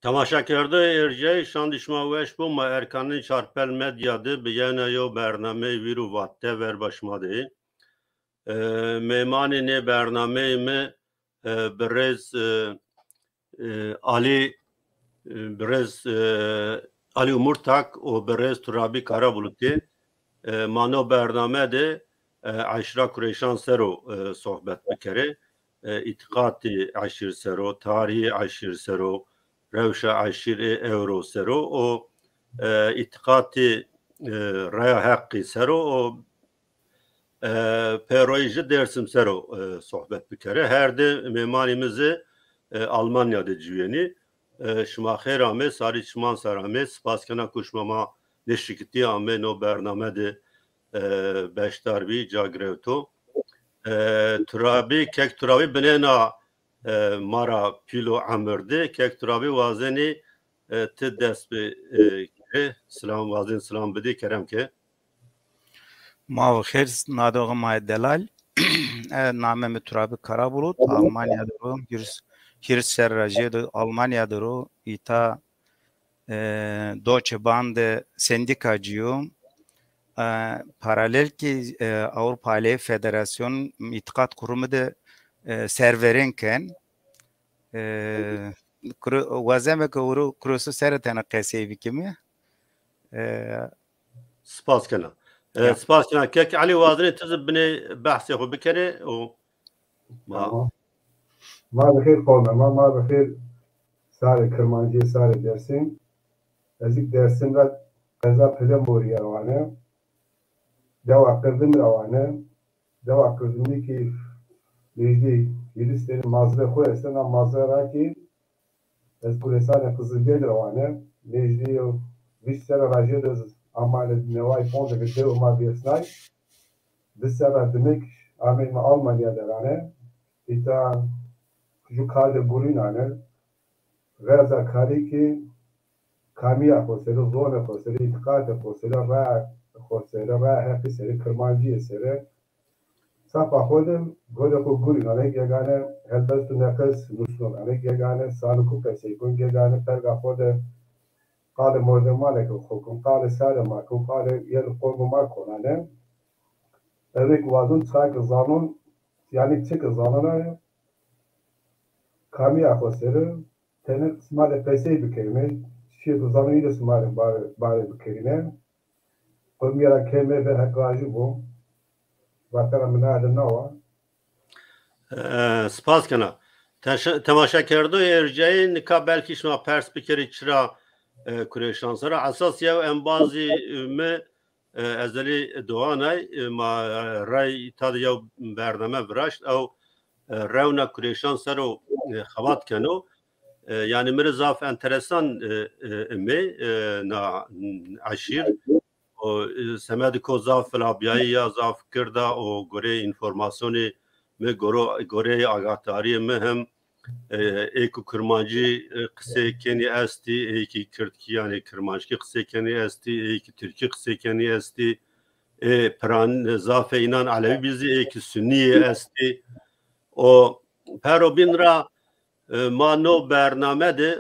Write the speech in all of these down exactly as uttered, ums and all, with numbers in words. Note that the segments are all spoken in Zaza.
Temaşekerdoyê erjayî, şandî şima weş bo. Ma Erkanî Çarpel Medya de bi yena yew bernameyê vîr û vatte ver ba şima de. E, mêmanê nê bernameyê mi, e, birêz, e, e, Alî, e, birêz, e, Alî Umurtak û birêz Turabî Karabulutî. E, ma no bername de, e, eşîra Kurêşan ser o, e, sohbet bikerê. E, îtîqatê eşîr ser o, tarîhê eşîr ser o, rewşa eşîr ê ewro ser o û, e, îtîqatê, e, Reya Heqî ser o û, e, pêroyî jî Dêrsim ser o, e, sohbet bikerê. Her di mêmanî mi zî, e, Almanya de ciwîyenî. E, şima xêr amê, sarî çiman ser amê. Spas kena ku şima ma nêşikitî amê no bername de, e, beşdar bî, ca girewto. E, Turabî, kek Turabî binêna, e, ma ra pîl û emir de. Kek Turabî wazenî, e, ti dest bi, e, kerê. Silam, wazên silam bidî, kerem ke. Ma bi xêr, nadoxê ma yê delal. E, namê mi Turabî Karabulut, Almanya de ro, hîris, hîris serra jêde Almanya de ro, îta, e, Deutsche Bahn de sendîkacî yo. E, paralel kî, e, Avrupa Aleyhî Federasyon Îtîqat Kurumu de, e, serverên ken. E, kuro-, wazeme ke ewro kurosu ser tene qesey bikimi. E, Spas kena. E, Ya. Spas kena. Kek Elî, wazenê ti zî binê behsê xo bikerê û ma Tamam. Ma bi xêr qome, ma, ma bi xêr sarê Kirmancî, sarê Dêrsim. Ez îk Dêrsim ra qeza Pilemorî ya wane. Dewa Qirdim ra wane. Dewa Qirdimî kî nêjdî hîris tenî mazrê xo estê, na mazre ra kî ez Gulêsanê Qizilbeg ra wane. Nêjdî vîst serra ra jêde ez amane neway ponde ke dewe ma vêsnay. Di serra dimik ameyme Almanya de rane. Îta ju kar de gurînane. Xerza karî kî kamîya xo sere, zonê xo sere, îtîqatê xo sere, raya xo sere, raya Heqî sere, Kirmancîye sere. Sapa xo de gorê xo gurînane, gegane helbest û neqes nusnonane, gegane sanikû qesey kon, gegane perga xo de qalê mordemane ke xo kon, qalê sarê ma kon, qalê yel qomê ma konane. Ewek wazon çiqa ke zanon, yanî çi ke zanonane, kamîya xo sere, tenê sima de qesey bikerîme, çîyê ke zanon î de sima de bare, bare bikerîne. Qomîye ra keme ve heqajî bo. Vatena mi na de nawa. E, spas kena. Teşe-, temaşekerdoyê erjayî, nika belkî şima pers bikerî çira, e, Kurêşan ser o. Esas yew embazî, e, mi, e, Ezelî Doğanay, e, ma, e, rey îta de yew bername viraşt. Ew, e, rewna Kurêşan ser o, e, xebat keno. E, yanî mi rê zaf enteresan, e, e, ime, e, na, m, eşîr. O, e, semedê ko zaf vilabîyayî ya, zaf gird a û goreyê înformasyonê mi, goro-, goreyê agahdarîyê mi hem, e, ê ku Kirmancî, e, qisê kenî estî, ê kî kirdkî, yanî kirmanckî qisê kenî estî, ê kî tirkî qisê kenî estî, ê piran, e, zafê înan elewî bî zî, ê kî sunnî estî. O pero bîn ra, e, ma no bername de,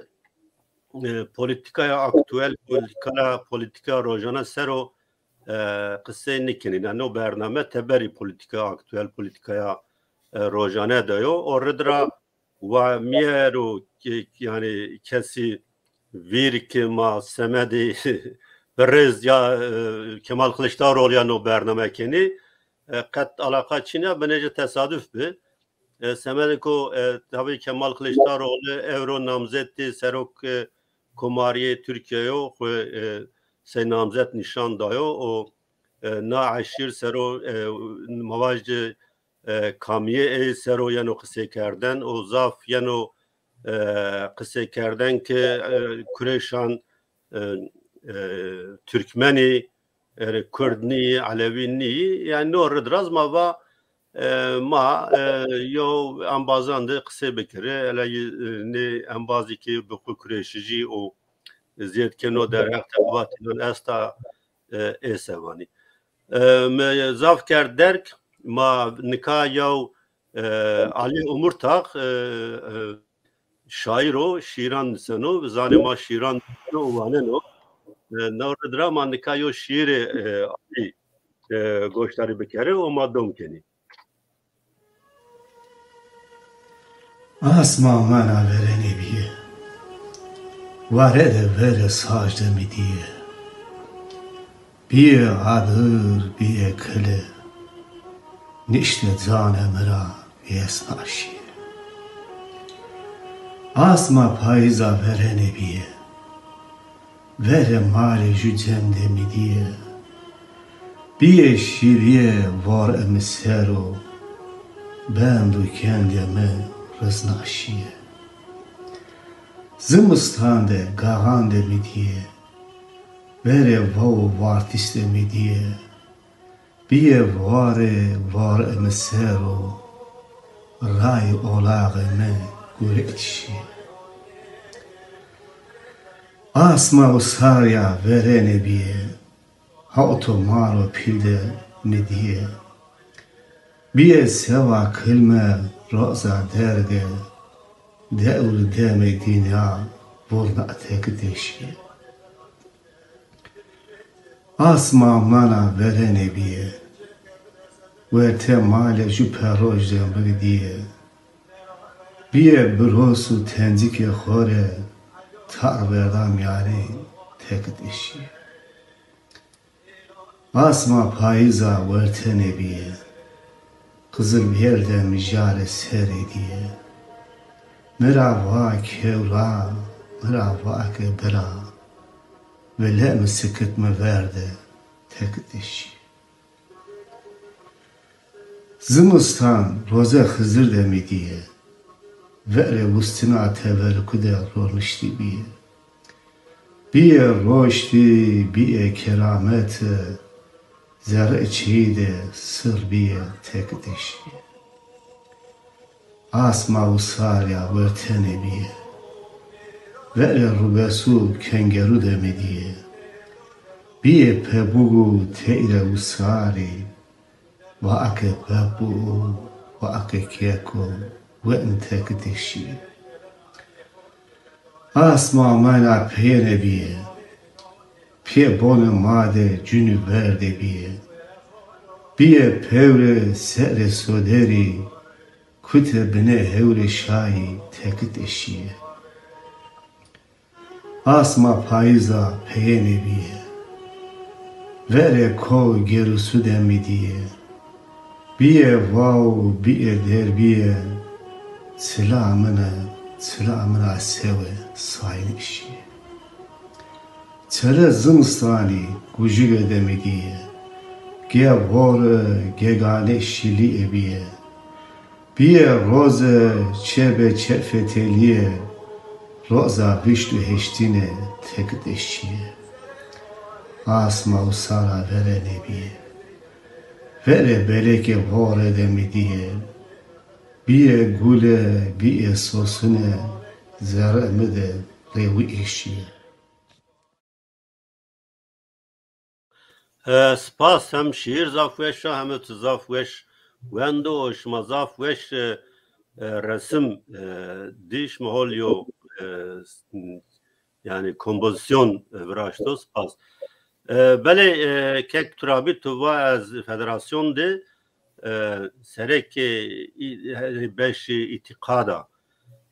e, polîtîkaya aktuel, polîtîkaya, polîtîkaya rojane ser o, e, qisey nêkenî. Yanî no bername teberî polîtîkaya aktuel, polîtîkaya, e, rojane de yo. O rid ra wa mi ero ke-, yanî kesî vîr ke ma semedê birêz ya, e, Kemal Kiliçdaroglu ya no bername kenî, e, qet alaqa çin a, binêje tesaduf bi. E, semedê ko, e, tabî Kemal Kiliçdaroglu ewro namzetê serok, e, komarîyê Tirkîye yo, xwu, e, sey namzet nîşan dayo û, e, na eşîr ser o, e, ma vajî, e, kamîyê ey ser o yeno qisêkerden û zaf yeno, e, qisêkerden ke, e, Kurêşan, e, e, Tirkmenî, yanî Kurd nîyî, Elewî nîyî. Yanî no rid ra zî ma va, e, ma, e, yew embazan de qisey bikerê. Eleyî, e, nê embazî ke bi xwu kurêşicî û zêd ke no derheq tebliğatî nan esta, e, ê se vanî. E, mi zaf kerd derg, ma nika yew, e, Alî Umurtax, e, e, şaîr o, şîran niseno, bi zanê ma şîran niseno û waneno. E, no rid ra ma nika yo şîîrê, e, alî, e, goşdarî bikerê û ma dom kenî. Asma mena verenê bîye. Ware de verê saj de mi dîye. Bîye adir, bîye kile. Nişte canê mi ra vês naşîye. Asma payîza verenê bîye. Verê malê jû cem de mi dîye. Bîye şîrîye vorê mi ser o, bend û kendê mi rizna şîye. Zimistan de gaxan de mi dîye. Verê va û vartîs de mi dîye. Bîye varê, varê mi ser o, rayê olaxê mi guret şîye. Asma usarya verenê bîye, hawto maro pîl de mi dîye. Bîye sewa kilme roza derge, dewr demê dinya vurna tekitê şîye. Asma mena verenê bîye, wertê malê jû peroj de mi dîye. Bîye biros û tencikê xo rê tar verda mîyanê tekitê şîye. Asma payîza wertenê bîye. Qizilbîyel de mijarê serê dîye. Mi ra va kewra, mi ra va ke bira. Vile mi sikit mi verde tekitê şîye. Zimistan roze Xizir de mi dîye. Verê wistina teverikû de roniştî bîye. Bîye roştî, bîye kerameti, zerrê çîyî de sir bîye tekitê şîye. Asma usarya wertenê bîye. Verê rubesû kengerû de mi dîye. Bîye pebûg û teyre usarî. Vaake pepo, vaake keko, we'ni tekitê şîye. Asma mena peyêne bîye. Pê bonê ma de cûnî verde bîye. Bîye pewre serê soderî, kute binê hewrê şayî tekitê şîye. Asma payîza peyêne bîye. Verê ko gerusû de mi dîye. Bîye vaw, bîye derbîye. Çila min e, çila min a sewe sayne şîye. Çele zimistanî gujige de mi dîye. Ge vore, ge ganê şilîye bîye. Bîye roze çebe çe fetelîye, roza vîşt û heştîne tekitê şîye. Asma usara verenê bîye. Verê belekê vore de mi dîye. Bîye gule, bîye sosune, zerrê mi de rêwîye şîye. E, spas, hem şiir zaf weş a, hem tu zaf weş wendo, şima zaf weş, e, e, resim, e, dî, şima hol yo, e, s-, yani kompozisyon, e, viraşto, spas. E, belê, e, kek Turabî tu va ez federasyon de, e, serekê î-, beşê îtîqada.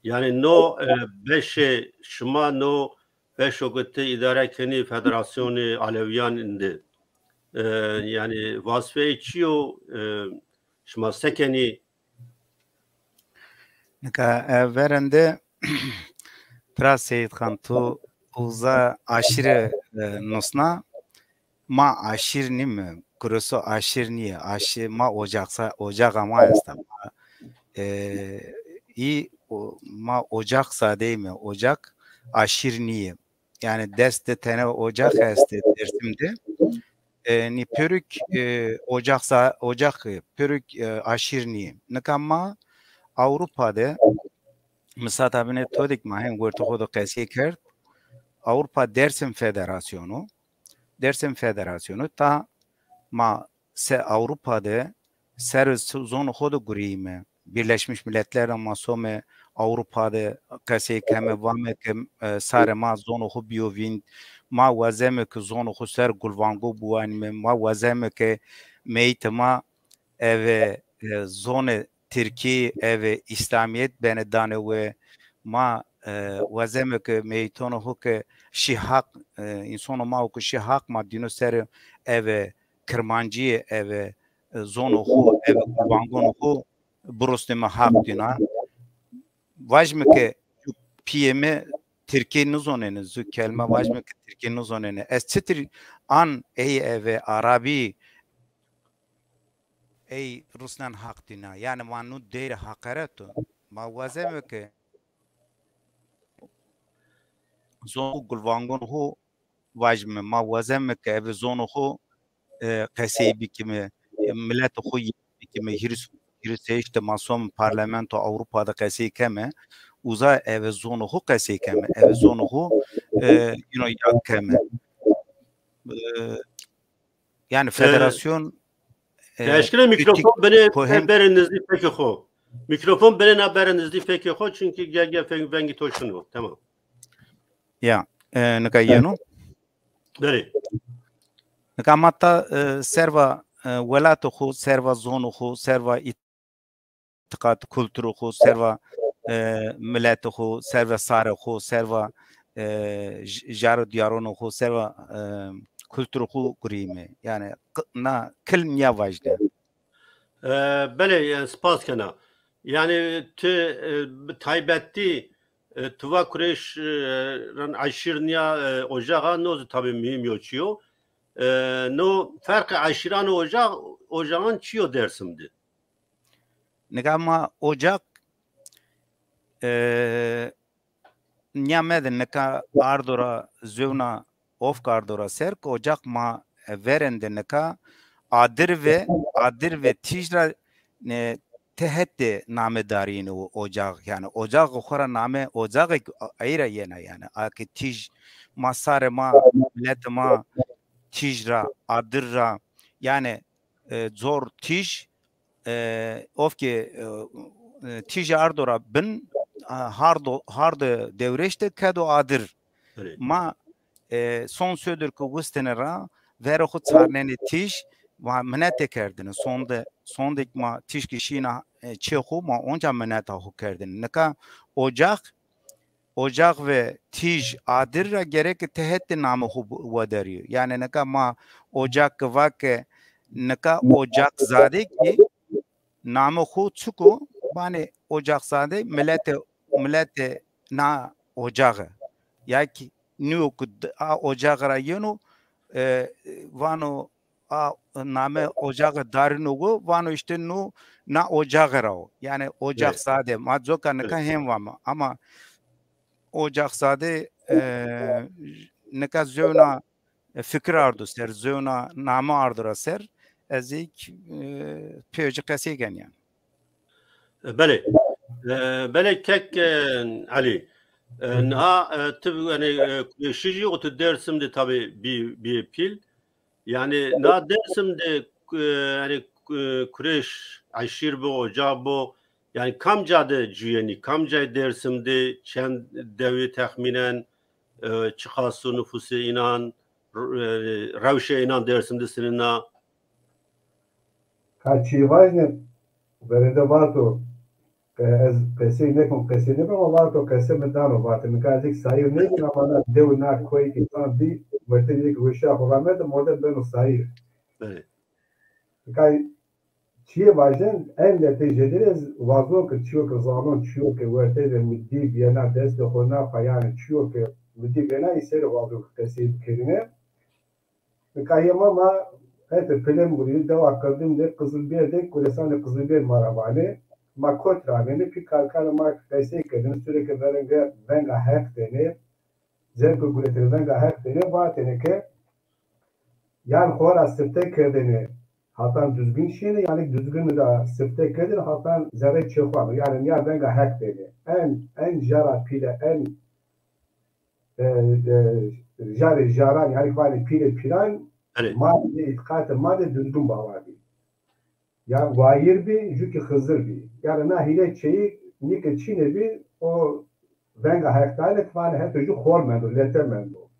Yani no, e, beşê şima no beşo ke ti îdare kenî federasyonê Alewîyan indi. E, yani vazifeyê çi yo, e, şima se kenî? Nika, e, verende pira Seyîd Xan tu uza aşîre, e, nusna, ma aşîr nîme, kureso aşîr nîye. Aşîr ma ocaksa, ocaxa ma esta. Ma, e, î, o, ma ocak zadeyme, ocak aşîr nîye. Yani dest de tene ocak estê Dersim de. E, nî pêruk, e, ocak sa-, ocak, e, pêruk, e, aşîr nîye. Nika ma Ewropa de, misata binê todik ma hên wertê xo de qesey kerd. Ewropa Dersim Federasyonu, Dersim Federasyonu ta ma se Ewropa de ser z-, zonê xo de gureyîme. Birleşmiş Milletler de ma some, Ewropa de qesey keme, vame ke, e, sarê ma zonê xo bîyo vînd. Ma wazeme ke zonê xo ser gulvango biwanîme. Ma wazeme ke meyitê ma eve, e, zonê tirkî, eve îslamîyet benê danê we. Ma, e, wazeme ke meyîtonê xo ke şî haq, e, însonê ma o ke şî haq ma dîno serê eve kirmancîye, eve, e, zonê xo, eve gulvangonê xo birusnîme haq dîna. Vajîme ke pîyê mi tirkî nizonêne, zu kelme vajîme ke tirkî nizonêne. Ez çitir an ey eve arabî, ey rusnen haq dîna. Yanî ma nu deyre haqeret o. Ma wazeme ke zonê xo, gulvangonê xo vajîme. Ma wazeme ke eve zonê xo, e, qesey bikîme, e, miletê xo yê bikîme. Hîris, hîris heşt de ma some parlamento Ewropa de qesey keme. Uza eve zonê xo qesey keme. Eve zonê xo, e, you know, yad keme. E, yanî E, federasyon, e, eşkine mîkrofon benê, ko hem berê nizdî fekê xo. Mîkrofon benê na berê nizdî fekê xo, çunkî ge-, ge-, veng-, vengî to şino. Tamam. Ya, e, nika yeno. Belê. Nika ma ta, e, serva, e, welatê xo, serva zonê xo, serva îtiqat, kulturê xo, serva, e, miletê xo, serva sarê xo, serva, e, j-, jar û dîyaronê xo, serva, e, kulturê xo gurîme. Yanî q-, na kilm nîya vajîne. E, belê, e, spas kena. Yanî ti, e, bi taybetî, e, ti va Kureyş, e, ran eşîr nîya, e, ocax a, no zî tabî muhîm yo çîyo. E, no ferqê eşîran û ocax, ocaxan çîyo Dêrsim de? Nika ma ocaq, e, nîya mede nika ardo ra zewna ofk ardo ra ser ke ocaq ma, e, verên de nika adir ve, adir ve tîj ra, e, tehet de name darîyêne o ocaq. Yanî ocaqê xo ra name ocaqêk a-, ey ra yena yanî. A ke tîj ma sarê ma, miletê ma tîj ra, adir ra, yanî, e, zor tîj, e, ofkê, e, e, tîjê ardo ra bin, a, hardo, hardo dewrêş de kedo adir. Belê. Ma, e, son sodir ke wustêne ra, verê xo çarnêne tîj, ma minete kerdêne. Sonde, sondêk ma tîj ke şîna, e, çê xo, ma onca mineta xo kerdêne. Nika ocaq, ocaq ve tîj, adir ra gereke tehet de namê xo bu-, wederîyo. Yanî nika ma ocaq ke va ke nika Ocaqzade kî namê xo çik o, vanê Ocaqzade, miletê, miletê na ocaxe. Ya kî nîyo ke d-, a ocaxe ra yeno, e, vano a name ocaxe darîno go, vano îşte no na ocaxe ra o. Yanî Ocaqzade. Ma coka nika hên vame. Ama Ocaqzade, e, nika zewna, e, fikir ardo ser, zewna name ardo ra ser, ez ê k-, e, pêyo ci qesey ken yanî. E, belê. E, belê kek, e, Elî. E, niha, e, ti, yanî, e, Kurêşijî û ti Dêrsim de tabî bî-, bîyê pîl. Yanî na Dêrsim de, e, yanî, e, Kurêş eşîr bo, ocax bo. Yanî kamca de cuyenî, kamcay Dêrsim de, çend dewî texmînen, e, çiqas o nufusê înan, r-, e, rewşê înan Dêrsim de sinîna? Ka çî vajne, verênde vato, e, ez qesey nêkon, qesey nêkon, ama vato qese mi dano, vato. Nika ez êk sayîr nêbîn, ama na dew, na koyê ke însan bî, wertê êk weşîya xo ramete, mordem beno sayîr. Belê. Nika çîyê vajen, en letê jêde rê ez wazon ke çîyo ke zanon, çîyo ke wertê de mi dî, vîyena destê xo na pa, yanî çîyo ke mi dî vêna, î ser o wazon ke qesey bikerîne. Nika yê ma, ma hetê Pilemgurî, dewa Qirdim de, Qizilbêr de, Kuresanê Qizilbêr ma ra vanê. Ma kot ra amêne, pî karkanê ma qesey kerdêne, sure ke verênge venga Heq dêne, zerrê ke guretêne venga Heq dêne, vatêne ke yan xo ra sifte kerdêne, hatan Duzgin şîyêne, yanî Duzgin ra sifte kerdêne, hatan zerrê çê xo amê. Yanî nîya venga Heq dêne. En, en jara pîle, en, e, e, jarê jaran, yanî vanê pîrê pîran, ma de, îtîqatê ma de Duzgin bawa bî. Ya wayîr bî, jû kî Xizir bî. Yanî na hîrê çêyî nîke çîne bî, o venga Heq Teala ti vanê heto jû xor mendo, lete mendo.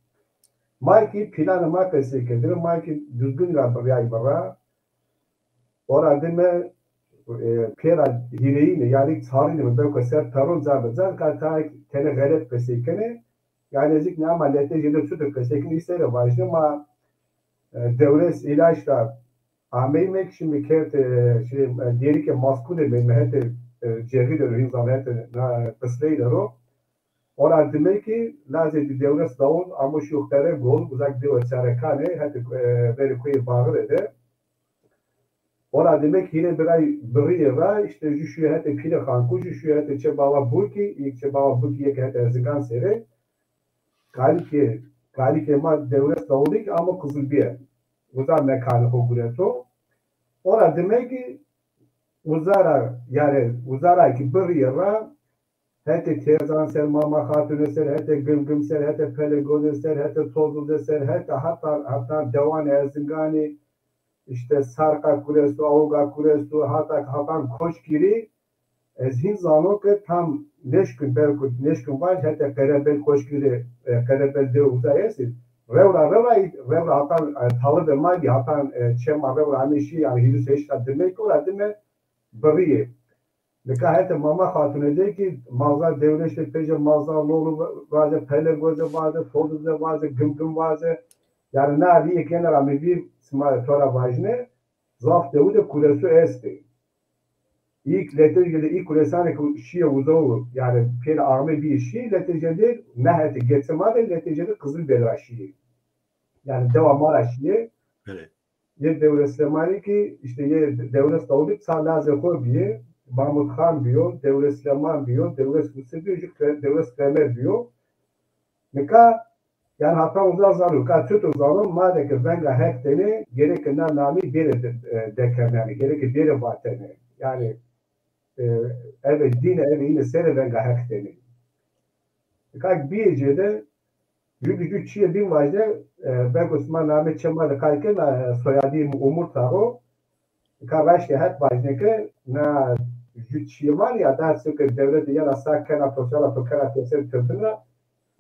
Ma kî planê ma qesey kerdêne, ma kî Duzgin ra birayme ra. Ora dime, e, pêra hîrêyîne, yanî çarîne mi, belko ser peron ca bi ca, ka ta tenê xelet qesey kenê. Yanî ez kî ama lete jêde çutir qesey kenê, î sere vajîne ma, e, Dewres Îlaç ra ameyme kî, şîme kerd, e, şey, e, Dêrikê Maskûnê meyme, hetê, e, Cêxî de ro, hîn zana hetê na Qisleyî de ro. Ora dime kî lazê di Dewres Daûd amo şîyo Qeregol, uza kî dewa Çarekanê, hetê, e, verê koyê Baxirê de. Ora dime kî hîrê biray birîyê ra, îşte jû şîyo hetê Pîrê Xankû, jû şîyo hetê Çê Bava Bukî, yek Çê Bava Bukî yek hetê Erzingan serê. Kalikê, kalikê ma Dewres Daûdî kî amo Qizilbîye. Uza mekanê xo gureto. Ora dime kî uza ra, yanî uza ra kî birîyê ra, hetê Têrzan ser, Mama Xatune ser, hetê Gimgim ser, hetê Pelegoze ser, hetê Tozluze ser, hetê hata, hata dewanê Erzinganî, îşte Sarqa Kuresu, Awga Kuresu, hata, hatan Koçgirî, ez hîn zano ke tam nêşkîn, belko nêşkîn vaj, hetê Qerebel Koçgirî, e, Qerebel de uza estî. Rewra, rewra, rewra hatan, e, talibê ma kî hatan, e, çê ma rewra amê şî, yanî hîris heşta dime kî ora dime birîyê. Nika hetê Mama Xatune de kî maza Dewres de pêce maza Lolu vaze, Pelegoze vaze, Tozluze vaze, Gimgim vaze. Yanî na rîyê kêne ra mi vîr sima to ra vajîne, zaf dewu de Kuresu estê. Îlk letê jêde, îlk Kuresanê ke şîye uza û, yanî pêrê ame bîye şîye, letê jêde na hetê Geçima de, letê jêde Qizilbîye ra şîye. Yanî dewa ma ra şîye. Belê. Yê Dewres Silêmanî kî, îşte yê Dewres Daûdî ça lazê xo bîye, Mahmud Xan bîyo, Dewres Silêman bîyo, Dewres Musî bîyo, jû Kre-, Dewres Kremer bîyo. Nika, yanî hata uza zano, ka çutir zano, ma de ke venga Heq tenê, gereke na namî bêrê de-, e, dekernenê, gereke bêrê vatene. Yanî, e, eve dîne, eve îne serê venga Heq tenê. Nika bîyê jêde, jû kî jû çîyê bîn vajîne, e, belko sima namê çê ma de qal kena, e, soyadî Umurtax o. Nika raştê het vajîne ke na jû çîyê vanê ya, daha çike dewlete yena sa kena to, sala to kena teser turdin ra.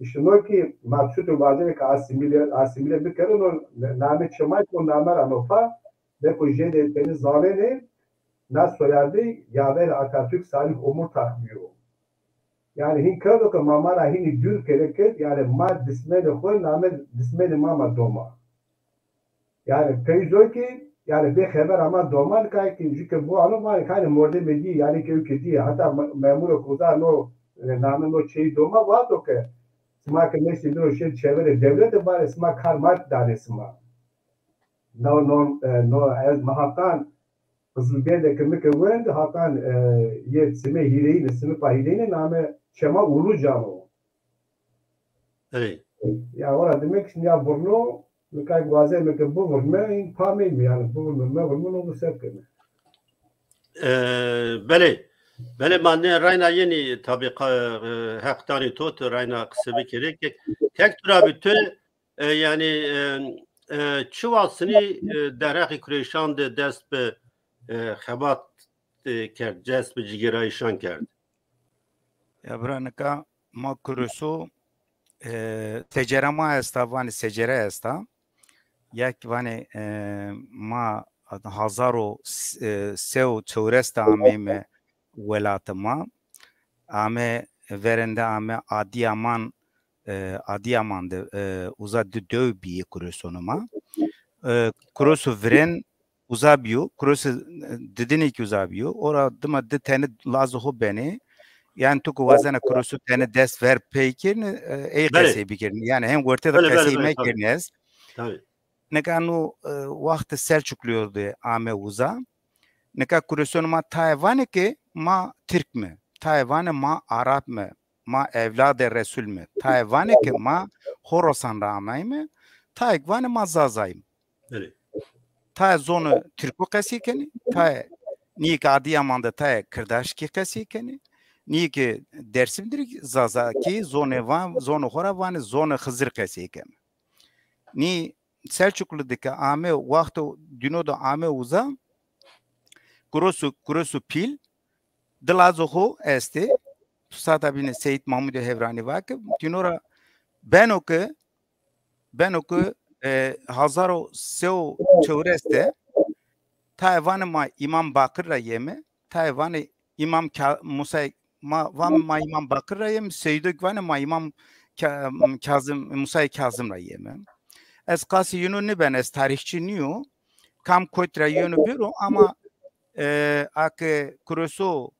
Îşte no kî ma çutir vajîne ke asîmîle, asîmîle bikero, no namê çê ma kî o name ra no pa, belko jêde tenê zanenê, na soyadî yaverê Atatürk Salih Omurtax bîyo. Yanî hîn kerdo ke ma, ma ra hînî dûr pêre kerd, yanî ma dismenê xo name dismenê ma ma doma. Yanî peyzo kî, yanî bê xebera ma doma, nika kî jû ke biwano vanê kanê mordemê dî, yanî ke ewke dî, heta me-, memurê xo da no, e, name no çêyî doma, vato ke sima ke meştê bîro şêr çeverê dewlete, vanê sima kar ma danê sima. No, no, e, no, ez mi hatan Qizilbîye de ke mi ke wend, hatan, e, yê çimê hîrêyîne, sinifa hîrêyîne name çê ma Ulucan o. Ey. Ya ora demek şimdi ya vurno, mi kay guazeme ke bivurme, in pameyme, yanî bivurme, mevurme, no bu ser keme. E, belê. Belê, ma nê rayna yenî tabî qa-, e, heq danî to, tu rayna qise bikerê ke tek tu ra bi tu, e, yanî, e, e, çi wa sinî, e, derheqê kurêşan de dest bi, e, xebat, e, kerd, dest bi cigêrayîşan kerd? Ya bira, nika ma Kuresu, e, secera ma esta, vanê secere esta. Yek vanê, e, ma hazar û s-, e, se û çewres de ameyme welatê ma. Ame verende ame Adiyaman, e, Adiyaman de, e, uza di dew bîyê Kuresonê ma. E, Kuresu virên uza bîyo, Kuresu, e, didinê kî uza bîyo. Ora dima di tene lazê xo benê. Yanî tu ku wazena Kuresu tene dest ver pey kirine, e, ey qesey bikirin. Yanî hem werte de qesey mekirin ez. Nika no, e, waxtê Selçuklîyo de ame uza. Nika Kuresonê ma tayê vanê ke ma Tirk me, tayê vanê ma Arap me, ma ewladê Resul me, tayê vanê ke ma Horasan ra ameyme, tayê vanê ma Zazay me. Belê. Tayê zonê Tirkû qesey kenê, tayê nîyê ke Adiyaman de tayê Kirdaşkî qesey kenê, nîyê ke Dersim dir kî Zazakî zonê van, zonê xo ra vanê zonê Xizir qesey keme. Nî Selçuklu de ke ame, wexto dîno de ame uza, Kuresu, Kuresu pîl, di lazê xo estê. Tu sata bîne Seyîd Mahmudê Hewranî va ke, tîno ra beno ke, beno ke, e, hazar û se û çewres de tayê vanê ma Îmam Baqir ra yeme, tayê vanê Îmam Ka-, Musay, ma, vanê ma Îmam Baqir ra yeme, Seyîdo kî vanê ma Îmam Ka-, Kazim, Musay Kazim ra yeme. Ez qasê yeno nêben, ez tarîxçî nîyo. Kam kotî ra yeno bêro ama, e, a ke Kureso,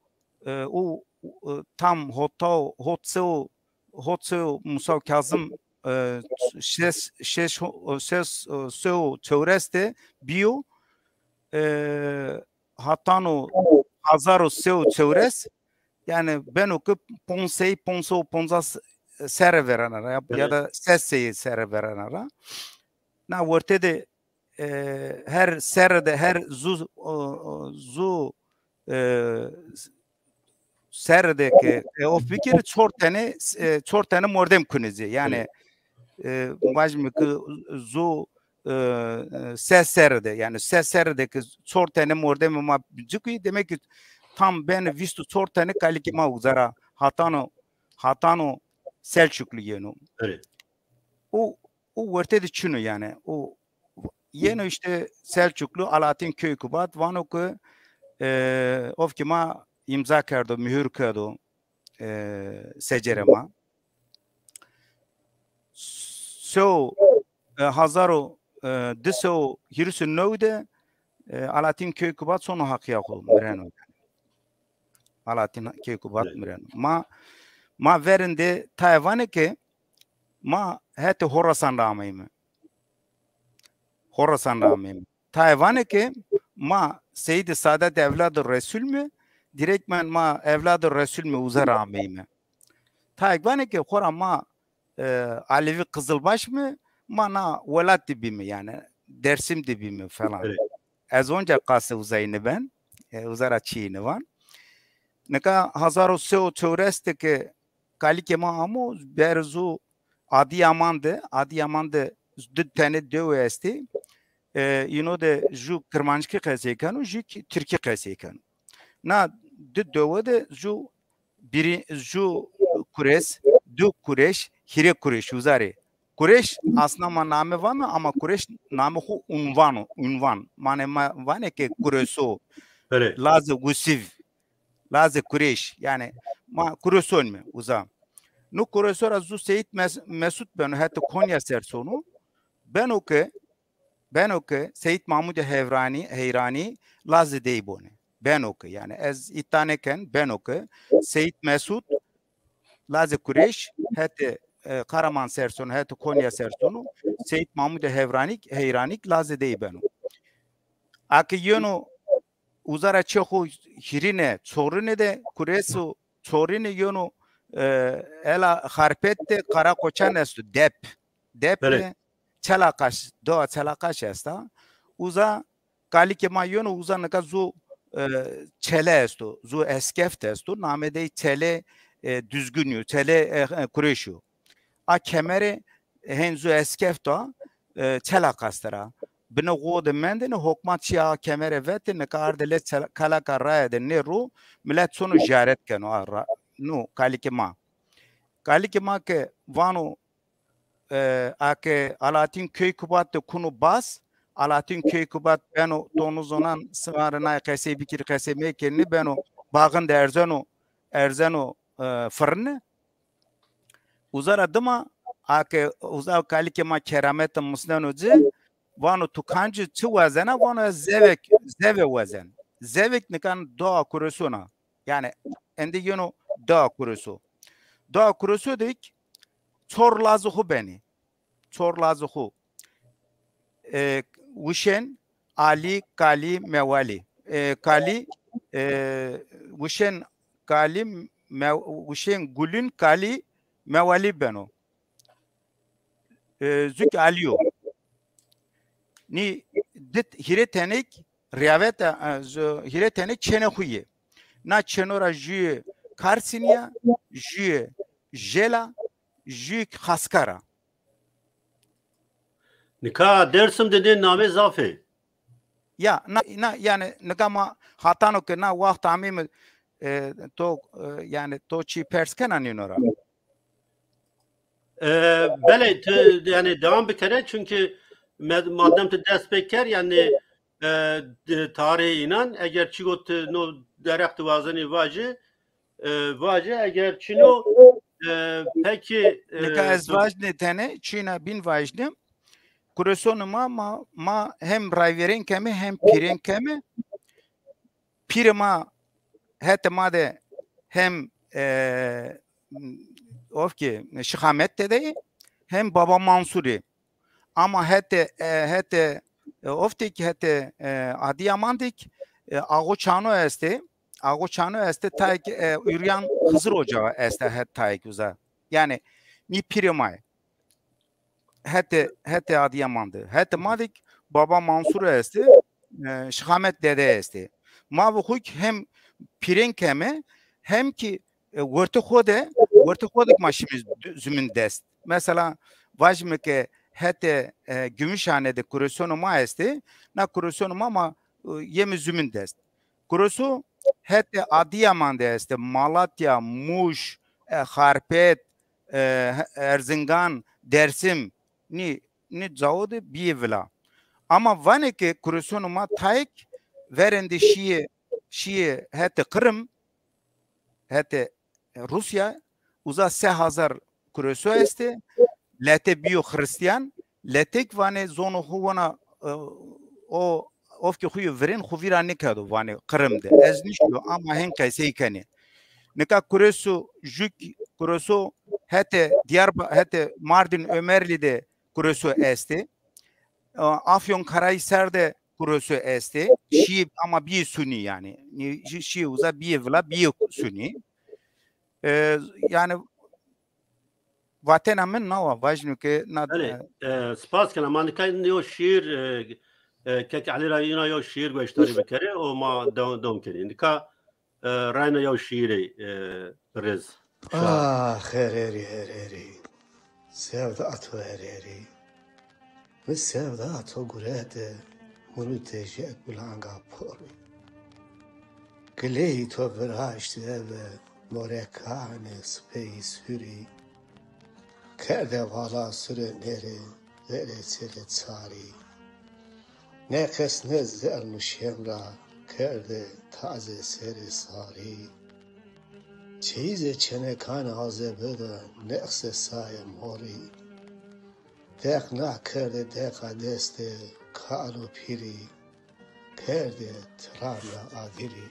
e, o, e, tam hotao, hot se û, hot se û Musa Kazim, e, şeş, şeş, şeş, e, se û çewres de bîyo, e, hatano hazar û se û çewres, yanî beno ke ponc sey, ponc se û poncas serre verena ra, ya, ya da ses sey serre verena ra. Na werte de, e, her serre de, her zu, o, o, zu, e, serre de ke, e, of bikeri, çor tene, e, çor tene mordem kunê ci. Yanî, e, vajîme ke zu, e, e, ses serre de, yanî ses serre de ke çor tene mordemê ma ci kuye, demek ki tam benê vîst û çor tene kalikê ma uza ra hatano, hatano Selçuklu yeno. O, o werte de çin o yanî. O yeno îşte Selçuklu Alaaddin Keykubat vano ke, e, of ki ma îmza kerdo, muhur kerdo, e, secerê ma. Se û, e, hazar û, e, di se û hîris û new de, e, Alaaddin Keykubat sono haqîya xo, mireno. Alaaddin Keykubat mireno. Ma, ma verên de tayê vanê ke ma hetê Horasan ra ameyme. Horasan ra ameyme. Tayê vanê ke ma Seyîdê Sadet evladê Resul me, direkt men ma evladê Resul me uza ra ameyme. Tayê vanê ke xora ma, e, Alevî Qizilbaş me, ma na welat de bîme, yanî Dersim de bîme falan. Evet. Ez onca qasê uzayî nêben, e, uza ra çîyê nêvan. Nika hazar û se û çewres de ke kalikê ma amo, berê zu Adîyaman de, Adîyaman de di tene dewe estê. E, îno de ju kirmanckî qesey keno, ju kî tirkî qesey keno. Na di dewe de ju bîrî, ju Kures, du Kureş, hîrê Kureş, uza rê. Kureş aslında ma name vame ama Kureş name xo unvan o, unvan. Manê ma vanê ke Kureso, lazê Gusiv, lazê Kureş. Yanî ma Kureson me uza. Nu Kureso ra zu Seyîd Mes-, Mesut beno, hetê Konya ser sono. Beno ke, beno ke Seyîd Mahmudê Hewranî, Heyranî lazê dey bonê. Beno ke, yanî ez îdîa nêken, beno ke Seyîd Mesut lazê Kureş hetê, e, Karaman ser sono, hetê Konya ser sono, Seyîd Mahmudê Hewranî, Heyranî lazê dey beno. A ke yeno uza ra çê xo hîrîne, çorîne de Kureso çorîne yeno, e, ela Xarpêt de Karakoçan esto, Dep. Dep de Çelaqaş, doğa Çelaqaş esta. Uza kalikê ma yeno uza nika zu, e, çele esto, zu eskeft esto. Namê dey Çele, e, Düzgün yo, Çele, e, e, Kureş yo. A kemere hên zu eskeft a, e, Çelaqas de ra. Binê xo de mendêne, hokmat şîya a kemere vetê, nika ardê lê Çel-, Kalaka Raya de nê ro, milet sono ziyaret keno a ra-, no, kalikê ma. Kalikê ma ke vano, e, a ke Alaaddin Keykubat de kuno bas, Alaaddin Keykubat beno, to nêzonan, sima rê nay qesey bikirî, qesey mekerîne, beno baxin de erzeno, erzeno, e, firne. Uza ra dima, a ke uza kalikê ma keramete musneno ci, vano tu kancî çi wazena, vano ez zevek, zeve wazen. Zevek nikan doğa Kureson a. Yanî endî yeno doğa Kureso. Doğa Kureso de kî çor lazê xo benê. Çor lazê xo. E, Wişên, Alî, Kalî, Mewalî. E, Kalî, e, Wişên, Kalî, Me-, Wişên, Gulîn, Kalî, Mewalî beno. E, zu kî Alî yo. Nî dit hîrê tenik rîyavete, e, zu-, hîrê tenik çênê xo yê. Na çêno ra jûyê Karsîn ya, jûyê Jêl a, jûyê kî Xaskar a. Nika Dêrsim de nê namê zaf ê. Ya, na, na, yanî nika ma hatano ke na waxt ameyme e, to, e, yanî to çî pers kena nîno ra? E, belê, tu, yanî devam bikere, çünkü med-, madem tu dest pê ker, yanî, e, de-, tarîhê înan, eger çî got tu no derheq tu wazenî vajî, e, vajî, eger çîno, e, pekî, e, Nika ez vajnê tenê, çîna bîn vajnê. Kuresonê ma, ma, ma hem rayverên keme hem pîrên keme. Pîrê ma hetê ma de hem, e, of ki Şixamet Dede yê hem Baba Mansurî. Ama hetê, e, hetê, e, of de ki hetê, e, Adiyaman de ki, e, Ağo Çano estê. Ağo Çano estê, tayê ki, e, Uryan Xizir Ocağı estê het tayê ki uza. Yanî nî pîrê ma yê. Hetê, hetê Adiyaman de. Hetê ma de ki Baba Mansur estê, e, Şixamet Dede estê. Ma ve xo ki hem pîrên keme, hem ki, e, wertê xo de, wertê xo de ki ma şîme zü-, zumîn dest. Mesela, vajîme ke hetê, e, Gümüşhane de kuresonê ma estê, na kuresonê ma, ma, e, yeme zumîn dest. Kureso hetê Adiyaman de estê, Malatya, Muş, e, Xarpêt, e, Erzingan, Dersim, nî, nî cawo de bîyê vila. Ama vanê ke kuresonê ma tayêk verên de şîyê, şîyê hetê Qirım, hetê Rusya, uza se hazar kureso estê, lete bîyo Xirîstîyan, letek vanê zono xo wena, e, o, of ki xo yê virên xo vîra nêkerdo vanê Qirım de. Ez nîşto ama hên qesey kenê. Nika kureso jû ki, kureso hetê Diyarba-, hetê Mardin Ömerli de kureso estê. E, Afyon Karahisar de kureso estê. Şî ama bîyê sunî yanî. Nî-, şî-, şîyê uza bîyê vila bîyê sunî. E, yanî vatena min na wa, vajîno ke na. Belê, e, spas kena. Ma nika yo şîîr, e, e, kek Elî ra îna yo şîîr goşdarî bikerê û ma dew-, dewam kenê. Nika, e, rayna yo şîîrê, e, birêz. Ah, hererî, hererî. Sevda to hererî. Mi sevda to gurete, murutê jek bilanga porî. Gileyî to viraşt eve, morekanê sipeyî surî. Kerde vala surê nêrê, verê serê çarî. Nêqes nêzermuşem ra, kerde taze serê sarî. Çeyizê çenekanê azebi de, neqsê sayê morî. Deq nakerde deqa destê kal û pîrî, kerdê tiran ra adirî.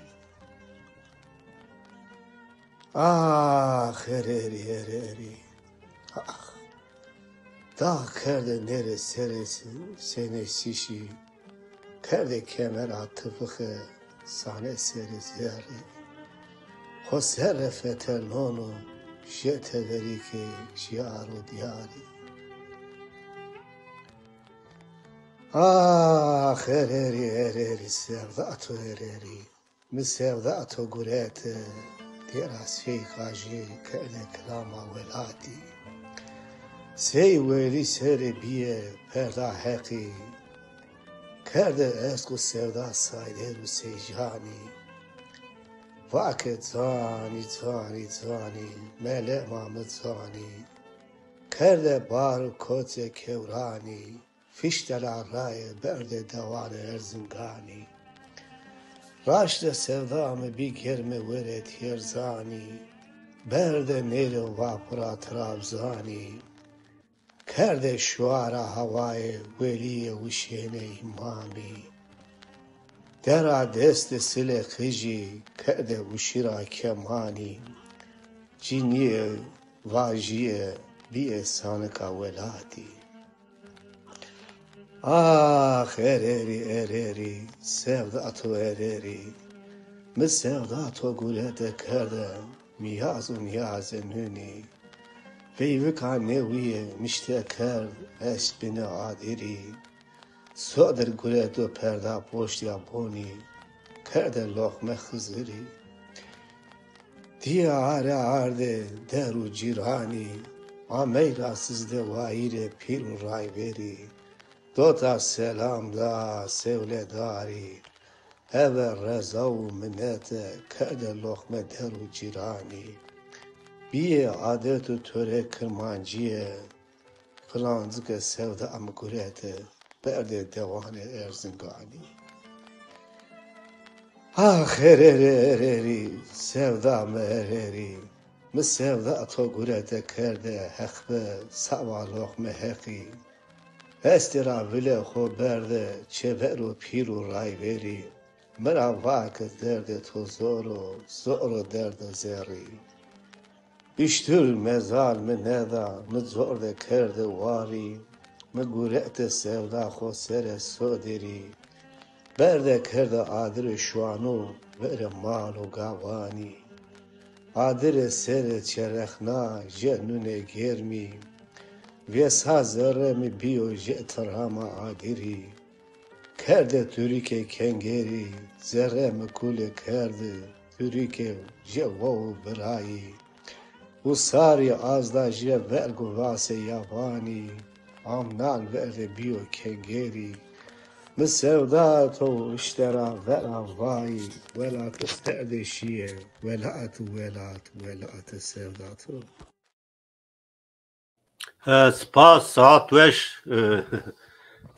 Ax hererî, hererî, ax. Dax kerde nêrê serê senê sîşî. Kerdê kemera tifixe, sane serê zerrî. Xo serre fetelnono, jete verîkê jiyar û diyarî. Ax hererî, hererî, sevda to hererî. Mi sevda to gurete, têra sey qajî kerde kilama welatî. Sey welî serê bîye perda heqî, kerde eşq û sevda Sayder û Seycanî. Vake canî, canî, canî, melema mi canî, kerde bar û koçê kewranî. Fiştela raye berde dewanê Erzinganî. Raşte sevda mi bî germe were tîyerzanî. Berde nêrê vapura Trabzanî. Kerde şuara hawayê welîye û şênê îmamî. Dera destê silê qijî kerde û şira kemanî. Cinîye, vajîye, bîye sanika welatî. Ax ererî, ererî, sevda to ererî. Mi sevda to gurete kerde, mîyaz û nîyazê nûnî. Veyvika newîye mişte kerd, eşq bîne adirî. Sodir gureto perda poştya bonî, kerde loqme Xizirî. Dîye are arde der û cîranî, amey ra sizde wayîrê pîr û rayverî. Dota selam da sewledarî, Heve reza û minete kerde loqme der û cîranî. Bîyê adet û tore kirmancîye, filancike sevda mi gurete berdê dewanê Erzinganî. Ah hererê hererî, sevda mi hererî, mi sevda to gurete kerde heqbe sawa loqme heqî. Hestê ra vile xo berde çêver û pîl û rayverî. Mi ra va ke derdê to zor o, zor o derdê zerrî. Uştur mezal mi neda, mi cor de kerde warî. Mi gurete sevda xo sere soderî. Berde kerde adirê şuanu, verê mal û gawanî. Adirê serê çerexna, je nunê germî. Vêsa zerrê mi bîyo je tirama adirî. Kerde turîkê kengerî, zerrê mi kulê kerdi, turîkê je wo û birayî. Usarî azda je verg û vasê yabanî, amnal verde bîyo kengerî. Mi sevda to uşte ra vera vayî, welat serdê şîye, welat, welat, welat sevda to. E, spas, saat weş, e,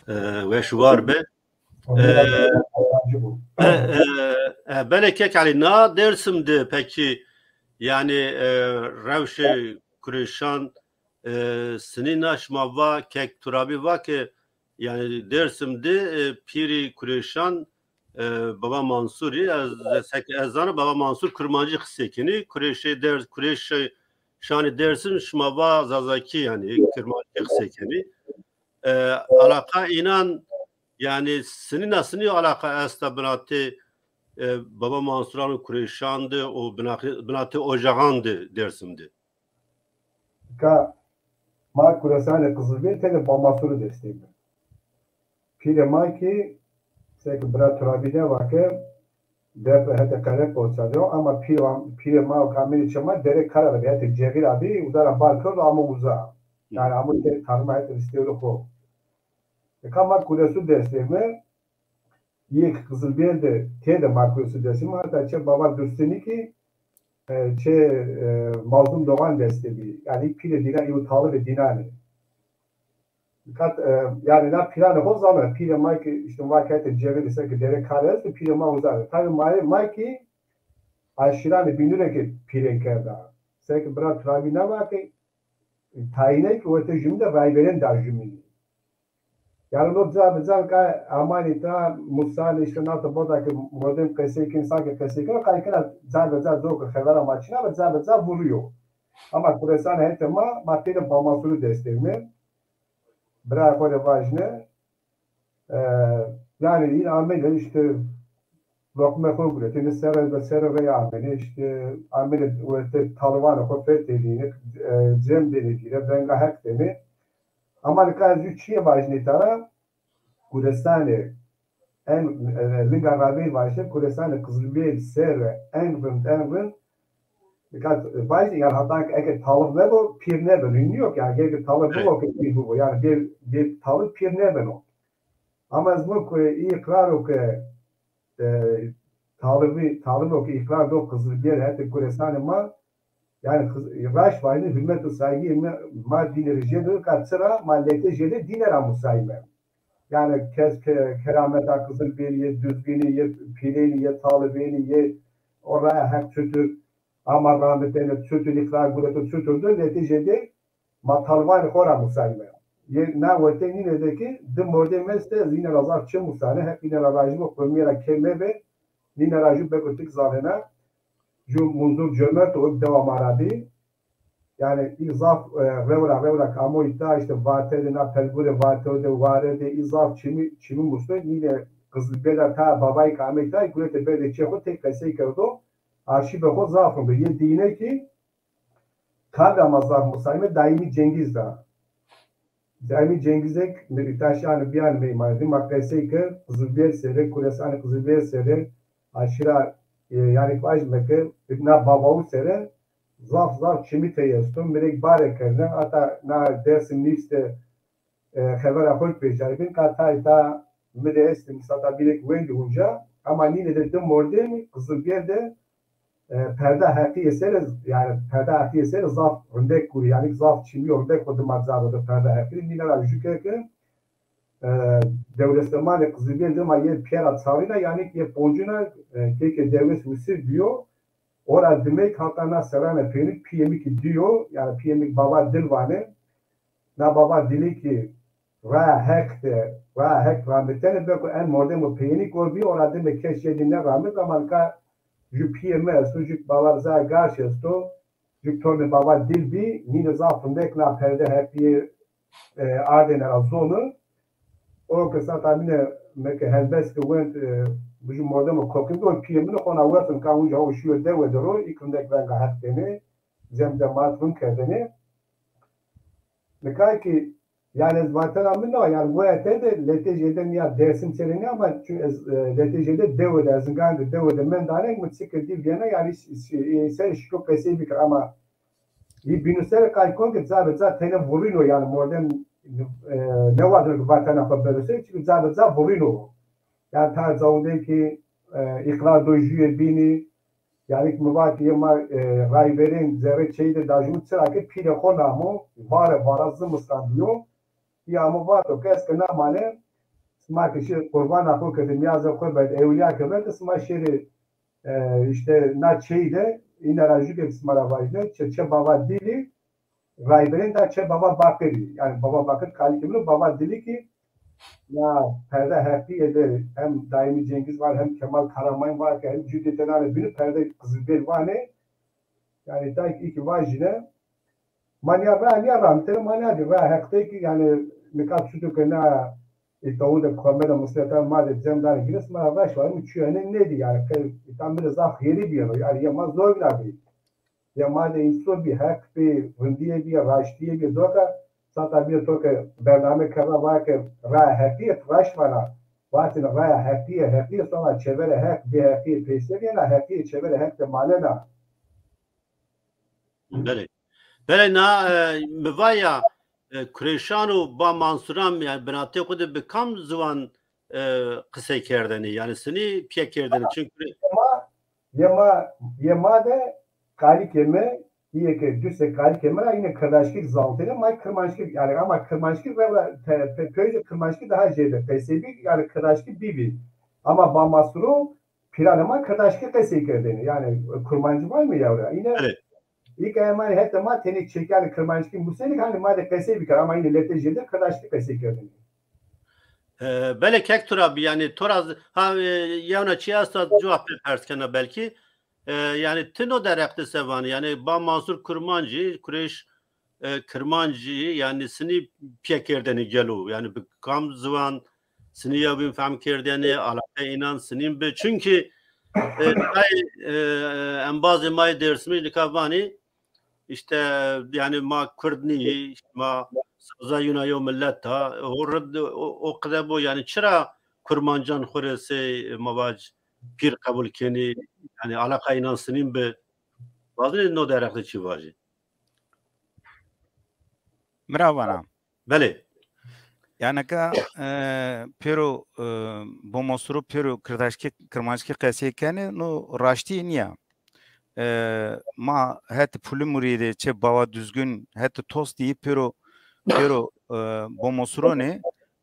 e, weş û war be. E, e, e, e, belê kek Elî, na Dêrsim de pekî, yanî, e, rewşê kurêşan, e, sinîna şima va, kek Turabî va ke, yanî Dêrsim de, e, pîrî kurêşan, e, Baba Mansurî, ez, ez, seke ez zana Baba Mansur kurmancî qisey kenî. Kurêşê Dêrs-, kurêşê şanê Dêrsim şima va Zazakî, yanî kirmancî qisey kenî. E, alaqa înan, yanî sinîna sinî alaqa esta binatê, e, Baba Mansuran û kurêşan de û binatê, binatê ocaxan de Dêrsim de? Ka ma kuresanê Qizilbêrî tede Bamasurî destê mi. Pîrê ma kî seke bira Turabî de va ke def hetê Qerepoça de yo, ama pîrê, pîrê ma û kamilê çê ma Derê Kara ra bî, hetê Cexî ra bî, uza ra bar kerdo amo uza. Yanî amo te tarima hetê ristewrê xo. Eka ma kuresu destê mi, yê Qizilbêrî de têde ma kuresu destê mi, heta çê Baba Dursinî kî, e, çê, e, Mazlum Doğan destê bî. Yanî pîrê dînan, yew talibê dînan ê. Kat, e, yanî na pîranê xo zana, pîrê ma kî îşte ma kete Cexîrî seke Derê Kara esto, pîrê ma uza ê. Tabî ma, ma kî aşîranê bînû rê kî pîrên kerda. Seke bira Turabî na va ke tayîne kî werte jumîn de rayverên da jumînî. Yanî no ca bi ca ka amanî ta musanê îşte nata boda ke modern qesey kenî, sanke qesey keno, qay kena ca bi ca do ke xevera ma çin a ve ca bi ca vurîyo. Ama kuresanê hetê ma, ma têde Bamasurî destê mi. Birayê xo rê vajîne. E, yanî în amêne îşte loqmê xo guretêne, serre, serre rey amêne, îşte amêne werte talivanê xo fetelîne, e, cem dêne dîre, venga Heq dêne. Ama nika ez jû çîyê vajîne ta ra, kuresanê en, e, linga ravêr vajîne, kuresanê Qizilbêrî serre en rind, en rind. Nika vajîne, yanî hata eke talib mebo, pîr nêbeno. Nîyo ke, yanî gereke talib bibo ke pîr bibo. Yanî bir, bir talib pîr nêbeno. Ama ez no ke îqrar o ke, e, talibî, talibo ke îqrar do Qizilbêrî hetê kuresanê ma, yanî qiz-, raşt vajîne hurmet û saygîyê ma, ma dîne rê jêde, ka çira ma letê jêde dîne ra musayîme. Yanî kes ke-, kerameta Qizilbêrî, yê Duzginî, yê pîrênî, yê talibênî, yê o raya Heq çutur ama ramitêne, çutur îqrar gureto, çutur do, letê jêde ma talivanê xo ra musayîme. Yê na werte nîne de kî di mordemê estê, ez îne ra zaf çi musane, Heq îne ra rajî bo, qomîye ra kêm mebe, nîne ra jû beko tik zafêna, jû Munzur Cömert o, dewa ma ra bî. Yanî î zaf, e, rewra, rewra ke amo îta, îşte Vate de, na pelgurê Vate de, Ware de, î zaf çimî, çimî musto, nîne Qizilbêrî de ta babayî ke ame îta, gurete berdê çê xo têk qesey kerdo, arşîvê xo zaf rind o. Yê dîne kî Kadra ma zaf musayîme Daîmî Cengîz ra. Daîmî Cengîzek mi îta şî, yanî bîyane meymanê dî, ma qesey kerd Qizilbêrî sere, kuresanê Qizilbêrî sere, aşîra, e, yanî vajîme ke na babawu sere zaf zaf çimî tey esto. Mi rê kî bare kerdêne, hata na Dêrsim Nîvs de, e, xevera xo kî vejîyayî bîn, ka tay ta mi de estê, mi sata bîne kî wendî unca. Ama nîne de di mordemî Qizilgêl de e, perda heqîye ser, yanî perda heqîye ser zaf rindek gurî, yanî zaf çimîyo rindek xo dima cabe de perda heqî. Nîne ra jû ke ke, e, dewleslemanê Qizilgêl dima yê pîyera çarîna, yanî yê poncîna, e, kê ke dewles wisî bîyo, ora dimeyk hata na serranê pênik pîyê mi kî dîyo, yanî pîyê mi kî Bava Dil vanê. Na Bava Dilî kî raya Heq de, raya Heq ramitene, beko en mordemo peyênî kor bî, ora dime kes yê dî nêramit, ama nika jû pîyê mi esto, jû Bava Riza Garş esto, jû tornê Bava Dil bî, nîne zaf rindek na perde heqîye, e, ardêne ra zonu. O ke sata mîne, me ke helbest ke wend, e, bijû mordemo kokindon, pîyê mi xo na wertun ka unca o şîyo dewe de ro, îk rindek venga Heq dêne, cem cemaat rind kerdêne. Nika kî, yanî ez vatena min a, yanî goya te de letê jêde nîya Dêrsim çêrê nîya, ama çü ez, e, letê jêde dewe de, Erzingan de dewe de mendane, mi çi ke dî vîyena, yanî ş-, ş-, e, ser şiko qesey bikir, ama yî bînû ser qay kon ke ca be ca tene vurîno, yanî mordem, e, nêwazeno ke vatena xo bero ser, çunke ca be ca vurîno. Yanî ta cawidê kî, e, îqrar do jûye bînî, yanî mi vat yê ma, e, Rayverên zerrê çeyî de dajûn, çira ke pîrê xo namo, vare vara zimistan bîyo. Ya mi vato ke ez ke namane, sima ke şî qurbana xo kerde, nîyazê xo berde, ewlîya ke berde, sima şêrê, e, îşte na çeyî de, îne ra jû ke sima ra vajîne, çê, çê Bava Dilî, Rayverên da çê Bava Baqirî. Yanî Bava Baqir kalikê min o, Bava Dilî kî ya perde heqîye de hem Daîmî Cengiz var, hem Kemal Karamayîn var ke hem cûdê tenane bînû perde Qizilgêl vanê. Yanî tay kî kî vajîne. Ma nîya ra, nîya ramitene, ma nîya dî ra Heq de kî, yanî nika çuto ke na îtawu de komede musleta ma de cem dane gînes, ma ra raş var, mi çuyene nêdî, yanî ke îta mi de zaf xêrî bîyeno, yanî ya ma zor vîna bî. Ya ma de înso bî, heq bî, rindîye bî, raştîye bî, doka sata bîye to ke bername kerra va ke raya heqîye, ti raşt vana. Vatêne raya heqîye, heqîye, sona çêverê heq, bêheqîye peyser yena, heqîye çêverê heq de manena. Belê. Belê na, e, mi va ya, e, Kurêşan û Ba Mansuran, yanî binatê xo de bi kam ziwan, e, qisey kerdêne? Yanî sinî pîye kerdêne? Çunkî Yê ma, yê ma, yê ma de kalikê mi, îyê ke dustê kalikê mi ra îne kirdaşkî zantêne, ma kirmanckî, yanî ama kirmanckî rewra te-, pe-, peyde kirmanckî daha jêde qesey bî, yanî kirdaşkî bîbî. Ama Ba Masuro pîranê ma kirdaşkî qesey kerdêne. Yanî kurmancî vay mi yewra? Îne Evet. Îka emanî hete ma tenê çekî, yanî kirmanckî musêne ke hanî ma de qesey bikir, ama îne letê jêde kirdaşkî qesey kerdêne. E, belê kek to ra bî, yanî to ra z-, ha, e, yewna çî esta, cewab pê pers kena belkî. E, yanî ti no dereq de se vanî, yanî Ba Mansur Kurmancî, Kurêş, e, Kirmancî, yanî sinî pîye kerdêne gelo? Yanî bi kam ziwan sinî yewbîn fehm kerdêne, alaqe înan sinîn bi? Çunkî, e, tay, e, embazê ma yê Dêrsimî nika vanî, îşte, yanî ma Kurd nîyî, ma saza yuna yew milet a. O rid, o, o qide bo, yanî çira Kurmancan xo rê sey, ma vac, pîr qebul kenî, yanî alaqa înan sinîn bi? Wazenî no dereq de çî vajî? Mi ra vana. Belê. Yanî ke, e, pêro, e, Bo Masuro pêro kirdaşkî, kirmanckî qesey kenê, no raştî nîya. E, ma het Pulumurî de çê Bava Duzgin het Tosnî pêro, pêro, e, Bo Masuro nê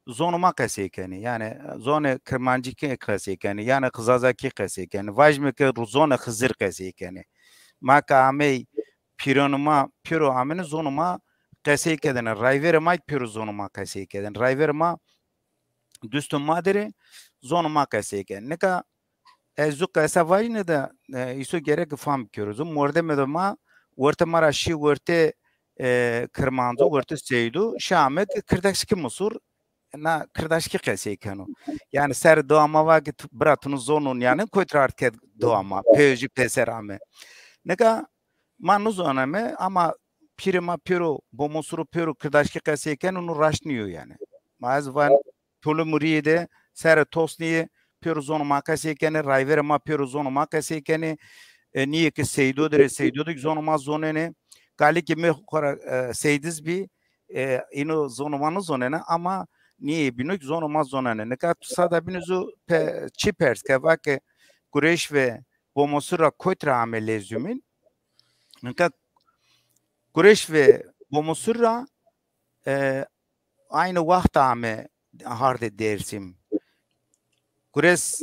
zonê ma qesey kenê. Yanî zonê kirmanckî qesey kenê. Yanî zazakî qesey kenê. Vajîme ke zonê Xizir qesey kenê. Ma ke amey pîranê ma pêro amêne zonê ma qesey kerdêne. Rayverê ma kî pêro zonê ma qesey kerdêne. Rayverê ma dustê ma der ê, zonê ma qesey kerdêne. Nika ez zu qesa vajîne de, e, îso gerek fam bikero. Zu mordemê de ma wertê ma ra şî wertê, e, Kirmanco, wertê Seydo, şî ame ke kirdaşkî musur, na kirdaşkî qesey keno. Yanî ser dewa ma va ke tu, bira tu no zonon yanî, kotî ra ard kerd dewa ma. Peyojî pêser ame. Nika ma nizoneme ama pîrê ma pêro, Bo Masuro pêro kirdaşkî qesey keno, no raşt nîyo yanî. Ma ez van Pulumurîye de, serê Tosnîye pêro zonê ma qesey kenê, rayverê ma pêro zonê ma qesey kenê. E, nîyê ke Seydo der ê, Seydo de kî zonê ma zonenê. Kalikê mi xora, e, Seydiz bî, e, îno zonê ma nizonenê ama nîyê bîno ki zono ma zonenê. Nika tu sada bînî zu pe, çi pers ke, vake Kurêş ve Bomosur ra kotî ra ame lezumîn? Nika Kurêş ve Bomosur ra, e, aynı wexta ame hardê Dêrsim. Kurêş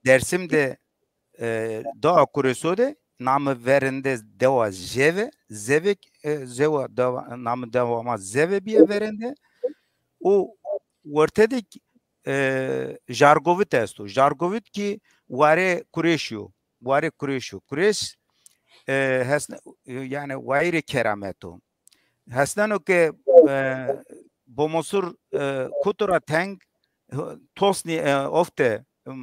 Dêrsim de, e, dewa Kurêso de, namê verên de dewa Zeve, Zeve, e, Zewa dewa, namê dewa ma Zeve bîye verên de. Û werte de, e, Jargovit esto. Jargovit ki warê Kurêşî yo. Warê Kurêşî yo. Kurêş, e, hesne, e, yanî wayîrê keramet o. Hesneno ke, e, Bomosur, e, kutu ra teng, e, tosnî, e, ofte, m,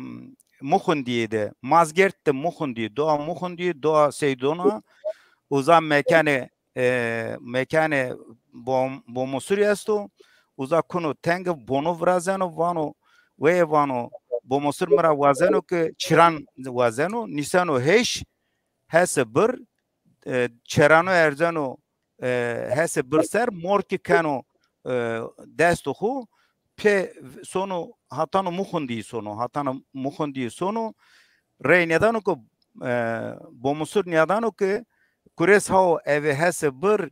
Muxundîye de, Mazgert de Muxundîye, dowa Muxundîye, dowa Seydona, uza mekanê, e, mekanê Bom-, Bomosur esto, uza kuno tenge, bono virazeno, vano, weye vano, Bomosur mi ra wazeno ke çiran wazeno, nîseno heş, hese bir, e, çerano erzeno, e, hese bir ser, mor ki keno, e, destê xo, pê sono hatano Muxundî sono, hatano Muxundî sono, rey nêdano ke, e, Bomusur nêdano ke Kurês hao eve hese bir,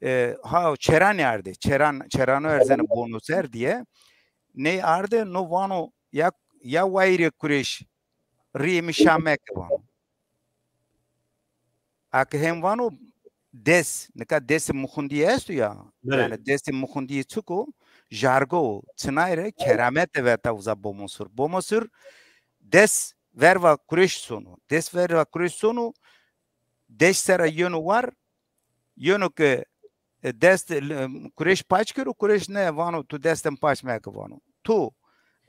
e, hao çeranî ardê, çeran, çerano erzeno bono ser diye, ney ardê, no vano ya, ya wayîrê Kurêş, rîyê mi şa meke vano. Ake hem vano des, nika desê Muxundîye esto ya. Belê. Yanî desê Muxundîye çik o? Jargo o. Çinay rê keramete veta uza Bomusur. Bomusur des verva Kurêş sono. Des verva Kurêş sono, des sera yeno war, yeno ke, e, dest, e, Kurêş paç kero, Kurêş ne vano tu destê mi paç meke vano. Tu,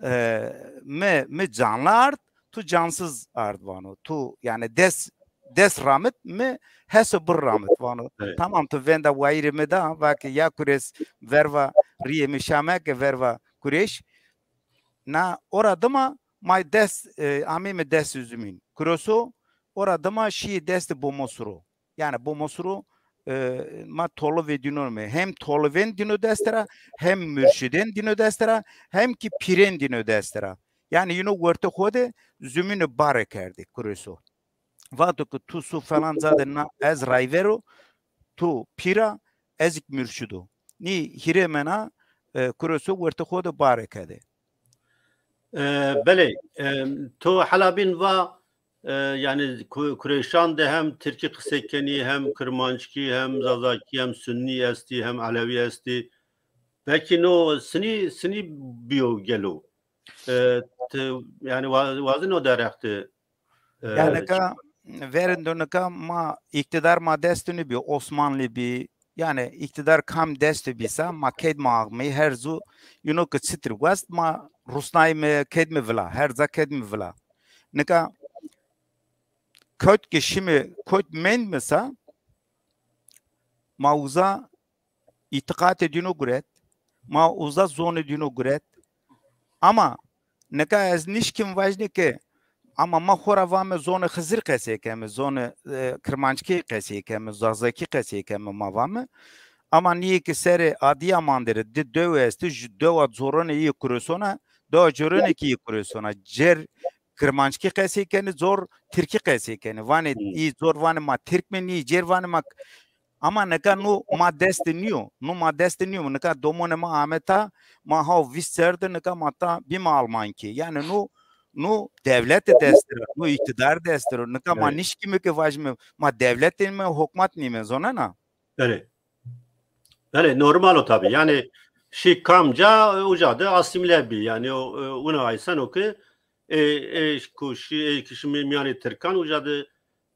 e, mi, mi canlı ard, tu cansız ard vano. Tu, yanî des, des ramit, mi heso bir ramit vano. Evet. Tamam, tu venda wayîrê mi da, vake ya Kurês verva rîyê mi şa meke verva Kurêş. Na ora dima ma des, e, amîme des üzümîn. Kurêso ora dima şîyê destê Bomosuro. Yanî Bomosuro, e, ma tolivê dîno me. Hem tolivên dîno dest ra, hem murşidên dîno dest ra, hem ki pîrên dîno dest ra. Yanî yino wertê xo de zumînê bare kerdê Kurêso. Vato ke tu su falan ca de na ez rayver o, tu pîr a, ez ki murşid o. Nî hîrê mena, e, Kurêso wertê xo de bare kerdê. E, belê, e, to hela bîn va, e, yanî Ku-, Kurêşan de hem tirkî qisey kenî, hem kirmanckî, hem zazakî, hem sunnî estî, hem elewî estî. Belkî no sinî, sinî bîyo gelo? E, ti, yanî wa-, wazî no derheq de, e, yanî nika, verên do nika ma îktîdar ma dest de nêbî, Osmanlî bî, yanî îktîdar kam dest de bîsa, ma kerdîme axmeyî, her zu yino ke çitir west ma rusnayîme, kerdîme vila, her ca kerdîme vila. Nika kewt ke şîme, kewt mendîme sa, ma uza îtîqatê dîno guret, ma uza zonê dîno guret. Ama nika ez nişkîm vajnî ke, ama ma xo ra vame zonê Xizirî qesey keme, zonê, e, kirmanckî qesey keme, zazakî qesey keme ma vame. Ama nîyê ke serê Adîyaman de rê di dewe estê, ju dewa coronê yê Kurêsona, dewa coronê kî yê Kurêsona. Cêr kirmanckî qesey kenê, cor tirkî qesey kenê. Vanê, hmm, î cor vanê ma tirk me, nî cêr vanê ma. Ama nika no ma dest de nîyo. No ma dest de nîyo. Nika domonê ma ame ta, ma haw vîst ser de, nika ma ta bîme Almankî. Yanî no, no dewlete dest de ra, no îktîdar dest de ra. Nika ma, evet, nişkîme ke vajîme ma dewlet nîme, hukmat nîme, zonena? Belê. Belê, normal o tabî. Yanî şî kamca, e, uca de asîmle bî. Yanî o, e, wina ayseno ke, e, e, ku şî, e, ki şî mî-, mîyanê tirkan uca de,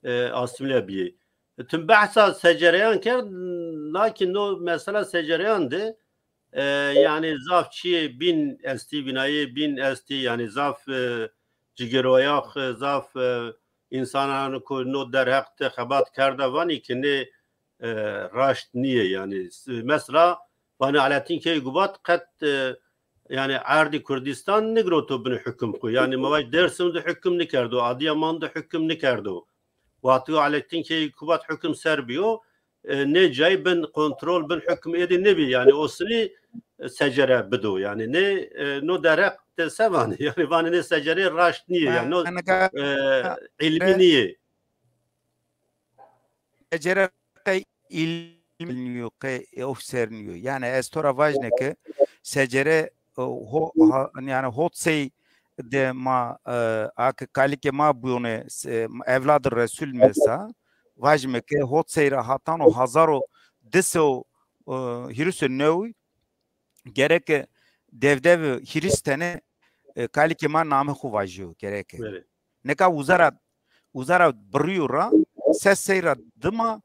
e, asîmle bîyê. Tim behsa secereyan kerd, lakin o mesela secereyan de, e, yanî zaf çîyê bîn estî, vînayê bîn estî, yanî zaf, e, cigeroyax, e, zaf, e, însanan ku no derheq de xebat kerda vanî ki nê, e, raşt nîyê. Yanî s-, mesela vanê Alaaddîn Keykubat qet, e, yanî erdî Kurdîstan nêgiroto binê hukum xwu. Yanî ma vaj Dêrsim de hukum nêkerdo, Adîyaman de hukum nêkerdo. Wexto Alaaddîn Keykubat hukum ser bîyo, e, nê cayî bin kontrol, bin hukm êdî nêbî. Yanî o sinî, e, secere bido. Yanî nê, e, no derheq de se vanê? Yanî vanê nê secere raşt nîyê. Yanî no, e, îlmî nîyê. Secere qey îlmî nîyo, qey, e, ofîser nîyo. Yanî ez to ra vajne ke secere, e, ho, ha, yanî hot sey de ma, e, a ke kalikê ma bîyone, e, evladı Resul mesela, vajime ke hot sey ra hatano hazar û di sey û, e, hîris û new, gereke devdevi hîris tene, e, kalikê ma namê xo vajîyo gereke. Nika uza ra, uza ra birîyo ra, ses sey ra dima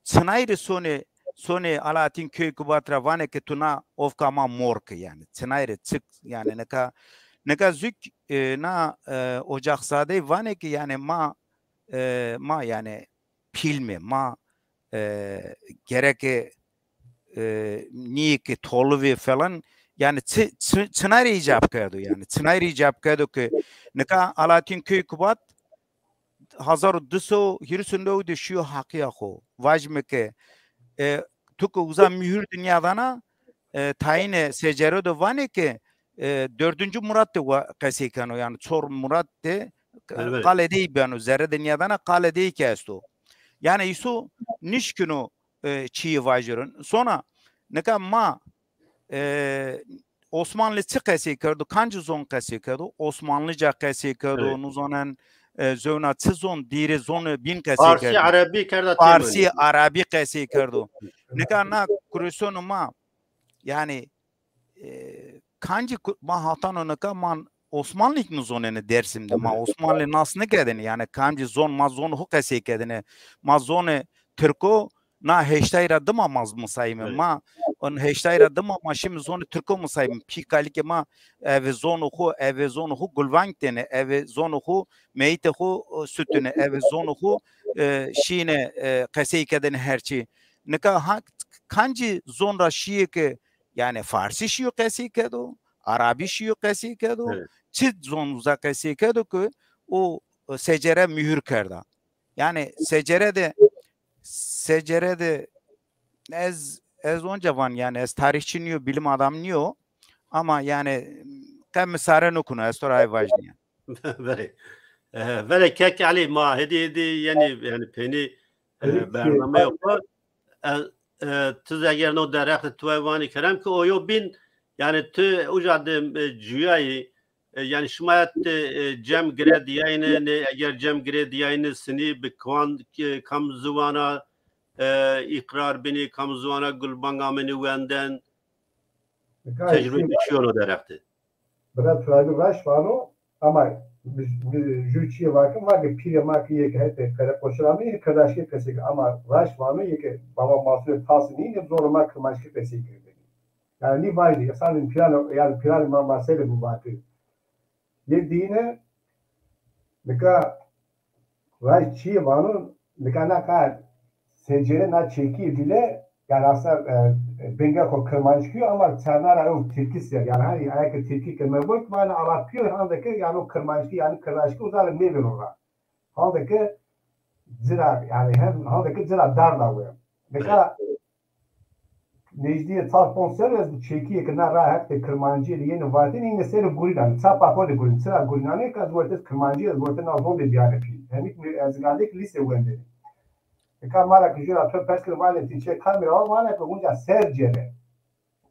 çinay rê sonê, sonê Alaaddin Keykubat ra vanê ke tu na ofka ma mor ke yanî. Çinay rê çik yanî nika, nika zuk, e, na, e, Ocaxzadey vanê ke yanî ma, e, ma yanî pîl me, ma, e, gereke, e, nîyê ke tolivê falan, yanî çi, çi, çinay rê îcab kerdo yanî. Çinay rê îcab kerdo ke nika Alaaddin Keykubat hazar û di sey û hîris û new de şîyo haqîya xo. Vajime ke, e, tu ke uza mîhur de nîyadana, e, tayîne secere de vanê ke, e, dördüncü Murat de wa-, qesey keno, yanî Çor Murat de, e, qalê dey beno, zerre de nîyadana, qalê dey ke esto. Yanî îso nişkino, e, çîyê vajîro. Sona, nika ma, e, Osmanlı çi qesey kerdo? Kancî zon qesey kerdo? Osmanlıca qesey kerdo, nizonên, e, zewna çi zon, dîrê zonê bîn qesey kerdo. Farsî, Erebî kerda têmanî. Farsî, Erebî qesey kerdo. Nika na kuresono ma, yanî, e, kancî ku-, ma hatano nika ma Osmanlîk nizonêne Dêrsim de. Ma Osmanlî nas nêkerdêne. Yanî kamcî zon, ma zonê xo qesey kerdêne. Ma zonê tirko na heştay ra dima ma misayîme. Ma on heştay ra dima ma şîme zonê tirko misayîme. Pî kalikê ma eve zonê xo, eve zonê xo gulvang têne, eve zonê xo meyitê xo, e, sutêne, eve zonê xo, e, şîne, e, qesey kerdêne her çî. Nika ha, kancî zon ra şîyê ke, yanî farsî şîyo qesey kerdo, arabî şîyo qesey kerdo, çi zon uza qesey kerdo ke o, e, secere mîhur kerda. Yanî secere de, secere de ez, ez onca van, yanî ez tarîxçî nîyo, bilim adamı nîyo, ama yanî qe misare nêkuno, ez to ra ay vajîne. Belê. E, belê kek Elî, ma hêdî hêdî yenî, yanî peynî, e, bernameyê xo. E, e, tu zî eger no derheq de tu vanî kerem ke o yo bîn, yanî tu uca de, e, cuyayî, e, yanî şima ya de, e, cem girê dîyayîne, nê eger cem girê dîyayîne sinî bi kiwan, e, kam ziwana, e, îqrar bînî, kam ziwana gulbang amênî wenden? Tecrube çi yo no derheq de? Bira Turabî raşt vano, ama bi, bi jû çîyê vakim, vake pîrê ma ke yê ke hetê Qereqoçira mi yê kirmanckî qesey ke, ama raşt vano yê ke baba Masumê Tasî nînê, zorê ma kirmanckî qesey kerdêne. Yanî nî vajî, esasen pîranê, yanî pîranê ma, ma se rê bivatê. Yê dîne, nika vaj çîyê vano, nika na ka secere na çekîyê bîle, yanî aslında, e, bingê xo kirmanckî yo ama çarna ra ew tirkî ser. Yanî hanî aya ke tirkî ke mevok, vanê arabkî yo, hande ke yanî o kirmanckî, yanî kirmanckî uza ra nêvêno ra. Hande ke ci ra, yanî hem hande ke ci ra darda we. Nika nêjdîyê çar ponc serrî ez bi çekîyê ke na ra heq de kirmancîye de yenê vatêne, înê serê gurînanê. Çapa xo de gurîn, çira gurînanê ke ez wertê kirmancîye, ez wertê na zon de bîyane pîl. Hemî mi ez gandê ke lîse wendêne. Nika ma ra ke jû ra to pers kir, vanê ti çê kamî ra wa, vana ke unca ser cêre.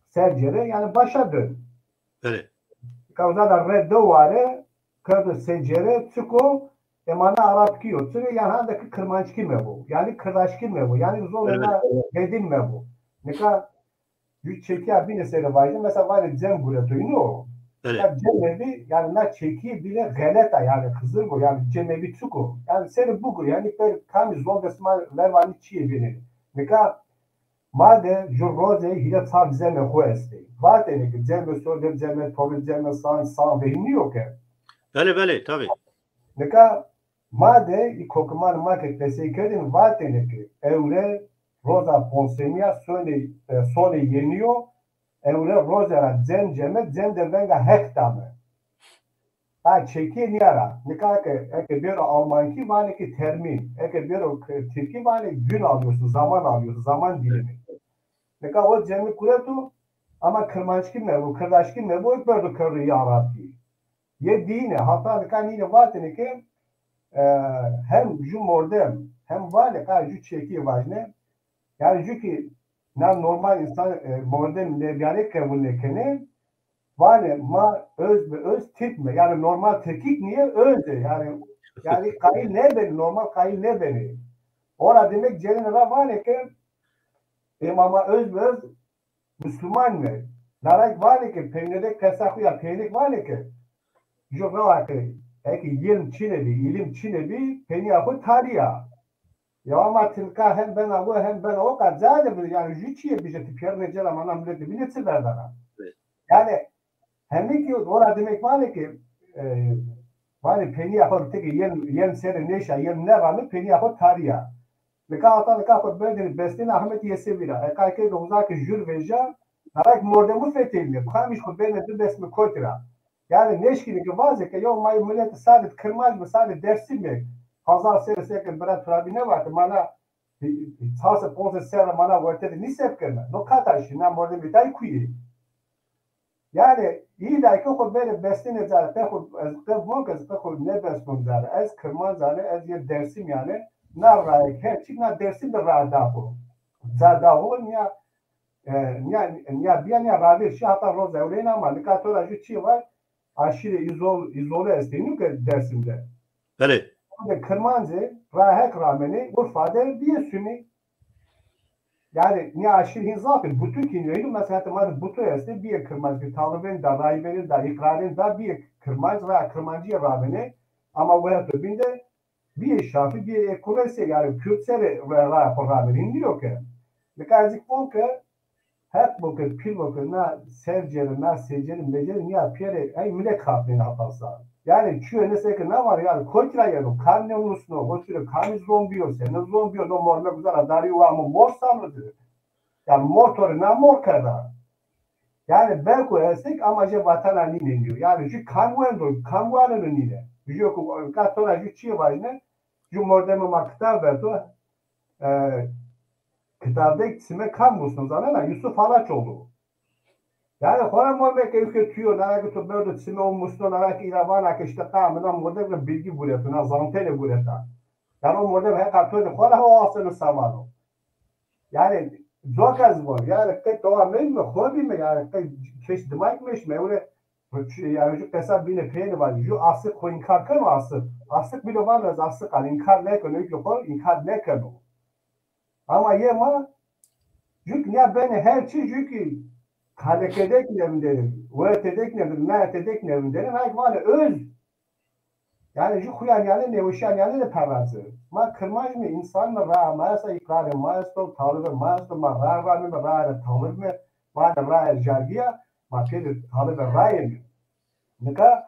Ser cêre, yanî başa dön. Belê. Nika uza ra re do ware, kerdo secere, çiko, ema na arabkî yo. Çirê, yanî hande ke kirmanckî mebo, yanî kirdaşkî mebo, yanî zonê na qedîm mebo. Nika jû çekîya bîne serê vajî, mesela vanê cem gureto, îno? Belê. Ya cemê bî, yanî na çekîyê bîne xelet a, yanî Xizir go, yanî cemê bî çik o? Yanî serê bigurî, yanî per kamî zon de sima ver vanî çîyê bîne. Nika ma de jû roze hîrê çar cemê xo estê. Vatêne ke cemê sodir, cemê tovir, cemê sanc, sanc vehî nîyo ke? Belê, belê, tabî. Nika ma de î kokimanê ma ke qesey kerdêne vatêne ke ewre roza ponsemî ya, sonê, e, sonê yenî yo, ewre roze ra cem ceme, cem de venga Heq dame. Ha, çekê nîya ra. Nika ke, eke bêro Almankî vanê ki termin. Eke bêro, e, Tirkî vanê gün alıyorsun, zaman alıyorsun, zaman dilimi. Nika o cemî kureto, ama kirmanckî mebo, kirdaşkî mebo, ek berdo kerdo ya Rabbî. Yê dîne, hata nika nîne vatêne ke, e, hem ju mordem, hem vanê ka ju çekî vajne. Yani ju ki na normal insan, e, mordem nêbîyane qebul nêkenê. Vanê ma öz be öz Tirk me. Yani normal Tirkîk nîye, öz e. Yani, yani qayîl nêbenê, normal qayîl nêbenê. Ora demek cêrêne ra vanê ke, ê ma, ma öz be öz Musluman me. Narek vanê ke peynêdek qesa xo ya peynêk vanê ke, ju rewa ke, eke yilm çine bî, îlim çine bî, peynîya xo tarî ya. Ya ama tilka hem bena o hem bena o, ka ca de bir, yani ju çîyê bije ti piyerine cela mana milletî bîne çi verdana. Evet. Yani hemî ki ora demek vanê ki, e, vanê peynîya xo teke yem, yem sere nêşa, yem nêvame, peynîya xo tarî ya. Nika hata nika xo berdêne bestêne Ahmet Yesevi ra. Eka ke de uza ke jur veja, narek mordemû fetelîne. Kamîş xo bêne bibesme kotî ra. Yani nêşkîne ke vaze ke yew ma yê miletî sarê kirmanc be, sarê Dêrsim be. Hazar serê seke bira turabî nêvate, mana çar sey ponc sey serre mana werte de nîseb keme. No kata şî, na mordemê tay kuyê. Yani îlla ke xo bêne bestêne ca ra, qe xo, ez qe von ke ez qe xo nêbeston ca ra. Ez kirmanc a ne, ez yê Dêrsimî ya ne, na raye ke her çîk na Dêrsim de ra da xo. Ca da xo nîya, e, nîya, nîya bîya nîya ravêr şî hata roz ewreyna ama nika to ra ju çî var, aşîrê îzol, îzole estê nî ke Dêrsim de. Belê. De kirmancê rahek ramenê, Urfa de bîyê sunî. Yani nîya aşîr hîn zaf ê, butu kî nîyo. Hîn mesela ma de butu estê, bîyê kirmanc ki talibên da, rayberên da, îqrarên da, bîyê kirmanc, raya kirmancîye ramenê. Ama weheto bîn de bîyê şafî, bîyê ê kuresê, yani Kurd serê ra-, raya xo ramenê. Hîn nîyo ke. Nika ez kî von ke Heq bo ke, pîl bo ke, na ser cêre, na sê cêre, mecêre nîya pîyerê, ey mile kapnên hata sa. Yani çîyo ne seke na var, yani kotî ra yeno, kam nêmusno, o sure kamî zon bîyo, sene zon bîyo, no morme guza ra darî wa ama mor sanrî. Yani mor to rê na mor kerda. Yani belko estek ama jê vatena nînenîyo. Yani ju kam wendo, kam waneno nîne. Ju ke ka to ra ju çîyê vajne, ju mordemê ma kitab verdo, e, kitabdek çime kam musno zanena? Yusuf Halaçoğlu. Yani xora morme ke ewke tuyo, nara ke to berdo çime o musno, nara ke îra vana ke işte ka mina mordem ke bilgi gureto, na zantene gureta. Yani o mordem heqa to de xora o aseno samano. Yani coka zibon, yani qe towa meyme, xo bîme, yani qe keş dimak meşme, ewre, yani ju qesa bîne peyêne vajî, ju asik xo înkar keno asik. Asik bîle vano ez asik a, înkar nêkeno, ewke xo înkar nêkeno. Ama yê ma, ju ki nîya benê her çî, ju ki kalekêdek nevindenê, wertêdek nevindenê, naetêdek nevindenê, nayk vanê öz. Yani ju xuya nîyanê, nêweşîya nîyanê de perraze. Ma kirmanc me, însan me, raya ma esta, îqrarê ma esto, talibê ma esto, ma raya ramê me, raya ra talib me, ma de raya jargî ya, ma pê de talibê rayê me. Nika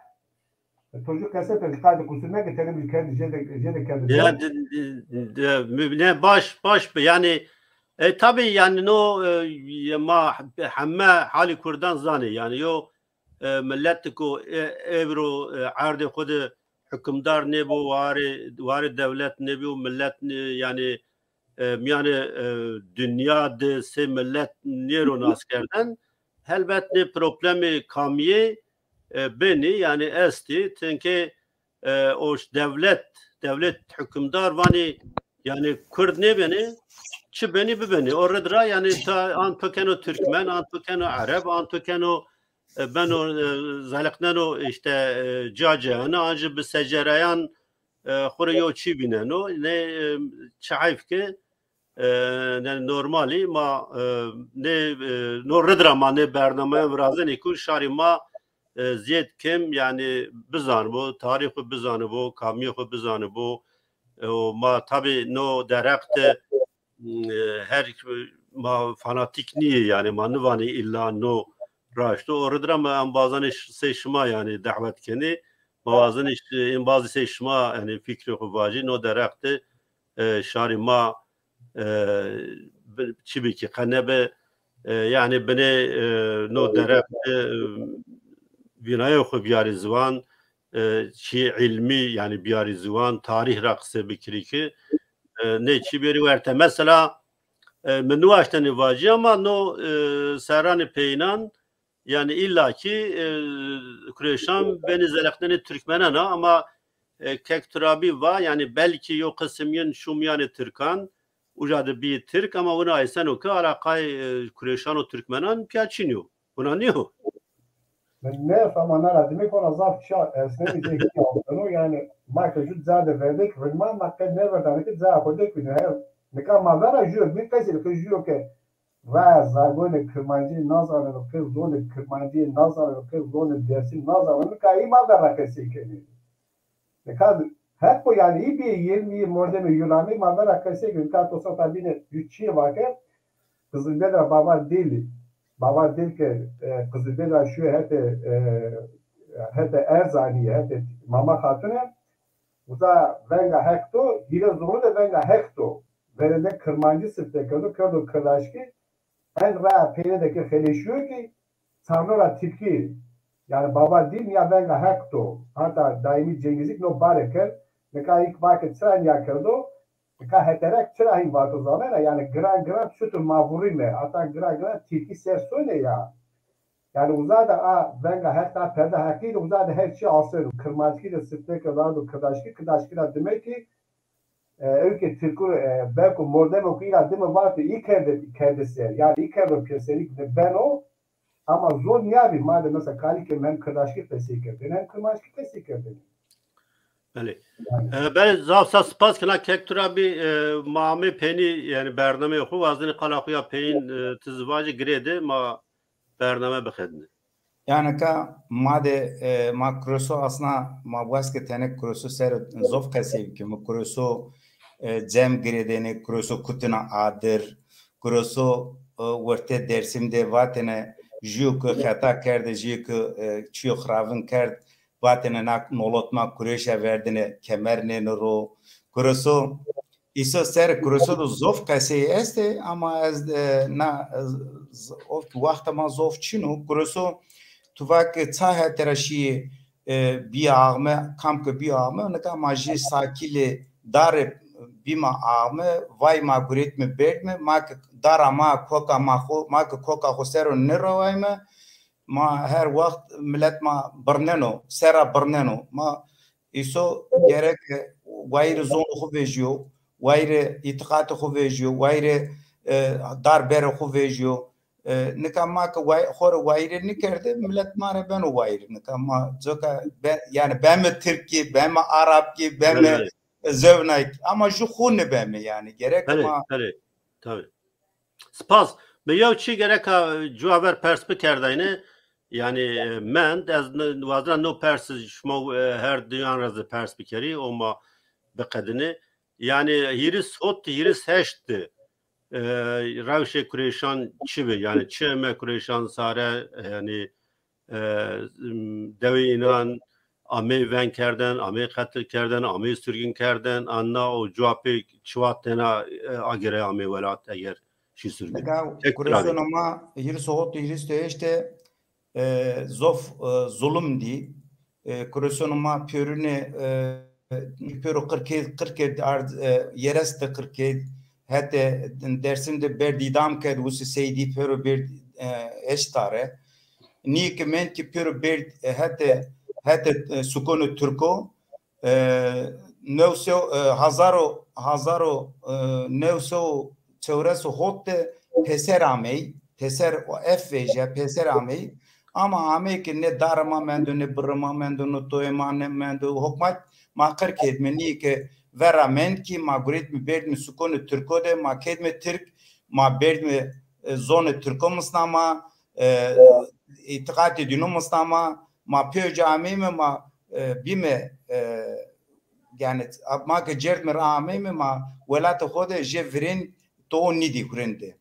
to ju qese pê qadê qusur meke, tenê mi kerdî, jê de, jê de kerdî. Ya, de, de, de, mü-, ne baş, baş bi. Yani, e, tabii yani no, e, ye ma heme halî Kurdan zanê. Yani yo, e, milletiko, e, evro, e, erdê xo de hukimdar nêbo, warê, warê dewlet nêbîyo, millet nê-, yani, e, mîyanê, e, dinya de sey millet nêro naskerden. Helbet nê problemê kamîyê, e, benî, yani estî. Çunkî, e, o ş-, dewlet, dewlet hukimdar vanî, yani Kurd nêbenî, çi benî bibenî. O rid ra yani ta, an to keno Türkmen, an to keno Ereb, an to keno, e, beno, e, zeliqneno işte, e, ca cayene, an jî bi secereyan, e, xo rê yo çî vîneno. Nê, e, çi heyf ke, e, yani normalî ma, e, nê, e, no rid ra ma nê bernameyan virazenê ku şarî ma, e, zêd kêm yani bizanibo, tarîx xo bizanibo, kamîyê xo bizanibo. E, o ma tabî no derheq de, e, her ma fanatîk nîyê, yani ma nivanê îlla no raşt o. O rid ra ma embazanê ş-, sey şima yani dawet kenê. Ma wazenê ş-, embazê sey şima yani fikrê xo vajî, no derheq de, e, şarê ma, e, bi-, çi bikî qe nebe, e, yani binê, e, no derheq de, e, vînayê xo biyarê ziwan, e, çî îlmî, yanî biyarî ziwan, tarîh ra qise bikirî ki, e, nê çî bêrî werte. Mesela, e, mi niwaştenî vacî ama no, e, serranê peyînan, yanî îlla kî, e, Kurêşan benî zeleqnenê Tirkmenan a ama, e, kek Turabî va, yanî belkî yo qisim yin şû mîyanê Tirkan, uca de bîyî Tirk ama wina eyseno ke alaqayê, e, Kurêşan û Tirkmenan pîya çin yo. Wina nîyo? Mi nêesto ama na ra dime ke ona zaf çîya ersnenî zê hînî alteno. Yanî ma ke jû ca de verdêk rinma, ma qe nêverdanê ke caya xo de bînê. Her nika ma vera jûyo bîn qesî ke jûyo ke raya zagonê kirmancî nazaneno, qey zonê kirmancî nazaneno, qey zonê Dêrsim nazaneno, nika î ma vera qesey kenê. Nika heq o yanî, î bî yirmi mordemê Yunanî ma vera qesey kenê. Nika to sota bîne jû çîyê vake, Qizilbêl ra Bava Dîl, Bava Dîl ke, e, Qizilbêl ra şuye hetê, e, hetê Erzanîye, hetê Mama Xatune, uza venga heq do, hîrê zonu de venga heq do. Verênde kirmancî sifte kerdo, kerdo kirdaşkî, en raya peynî de ke xeleşîyo kî, çarno ra tirkî, yanî Bava Dîl nîya venga heq do. Hata Daîmî Cengizî kî no bare kerd. Nika î kî vake çira nîya kerdo? Nika heterek çira hîn vato zanena, yanî giran giran çutur ma vurîme, hata giran giran tirkî ser sonê ya. Yanî uza de a venga heq, a perda heqî de uza de her çî aseno. Kirmanckî de sifte ke ardo kirdaşkî, kirdaşkî ra dime kî, e, ewkê tirkû, e, belko mordemo ke î ra dime vato î kerde, kerde ser. Yanî î kerdo pêserî de beno, ama zon nîyabî. Ma de mesela kalî ke hem kirdaşkî qesey kerdêne hem kirmanckî qesey kerdêne. Belê. Yanî. E, belê, zaf zaf spas kena kek Turabî, e, ma amê peynî, yanî bernameyê xo, wazenê qala xo ya peyin, e, ti zî vacî, girê de ma bername biqedinê. Yanî ka ma de, e, ma Kureso asna ma wes ke tenê Kureso ser zof qesey bikîme. Kureso, e, cem girêdêne, Kureso kutine adir, Kureso, e, wertê Dêrsim de vatêne, jûyo ke xeta kerde, jûyo ke, e, çîyo xiravin kerd, vatêne na nolot ma Kurêşa verdêne, kemer nêno ro. Kureso Îso ser Kureso de zof qesey estê, ama ez, e, na, e, z-, o wexta ma zof çin o. Kureso tu va ke ça hete ra şîyê, e, bîya axme, kam ke bîya axme, nika ma jê sakîlê dare bîme axme, vay ma guretme berdme, ma ke dara ma, koka ma xo, ma ke koka xo ser o nêrawayme, ma her wext milet ma birneno, ser ra birneno. Ma îso gerek, e, wayîrê zonê xo vejîyo, wayîrê îtîqatê xo vejîyo, wayîrê, e, dar berê xo vejîyo. E, nika ma ke way-, xo rê wayîrê nêkerde, milet ma rê beno wayîr. Nika ma coka be-, yanî beme tirk kî, beme arab kî, beme, belê, belê, zewnay kî. Ama jû xo nêbeme yanî. Gerek, belê, ma, belê. Tabî. Spas. Mi yew çî gereka, e, cuwa ver pers bikerdayne. Yanî, e, mend, ez n-, wazena no pers şima, e, her diyan ra zî pers bikerî, o ma biqedinê. Yanî hîris hot, hîris heşt de, e, rewşê Kurêşan çi bi? Yanî çi eme Kurêşan sare, yanî, e, dewê înan amey veng kerden, amey qetil kerden, amey surgin kerden, anna o cuwa pê çiwa tena, e, agêre amey welat eger şî surgin. Nika Tek Kurêsona ma hîris hot, hîris heşt de, e, zof, e, zulum dî. E, Kurêsona ma pêrune, e, pêro qir kerd, qir kerd ard, e, yeres de qir kerd, hete Dersim de berd îdam kerd, Usî Seydî pêro berd, e, eştare. Nî ke mend kî pêro berd, e, hete, hete, e, sukonê Tirko, e, new sey, e, hazaro, hazaro, e, new sey û çewres û hot de pêser amey, pêser o ef vejîya, pêser amey. Ama amey ke ne darê ma mendo, ne birrê ma mendo, ne toyê ma ne mendo, hokmat ma qir kerdme, nî ke vera mend kî ma guretme berdme sukonê Tirko de, ma kerdme Tirk, ma berdme, e, zonê Tirko misnama, e, îtîqatê dîno misnama, ma pê ca ameyme, ma, e, bîme, e, yanî, ma ke cerdme ra ameyme, ma welatê xo de jê virên to nîdî hurên de.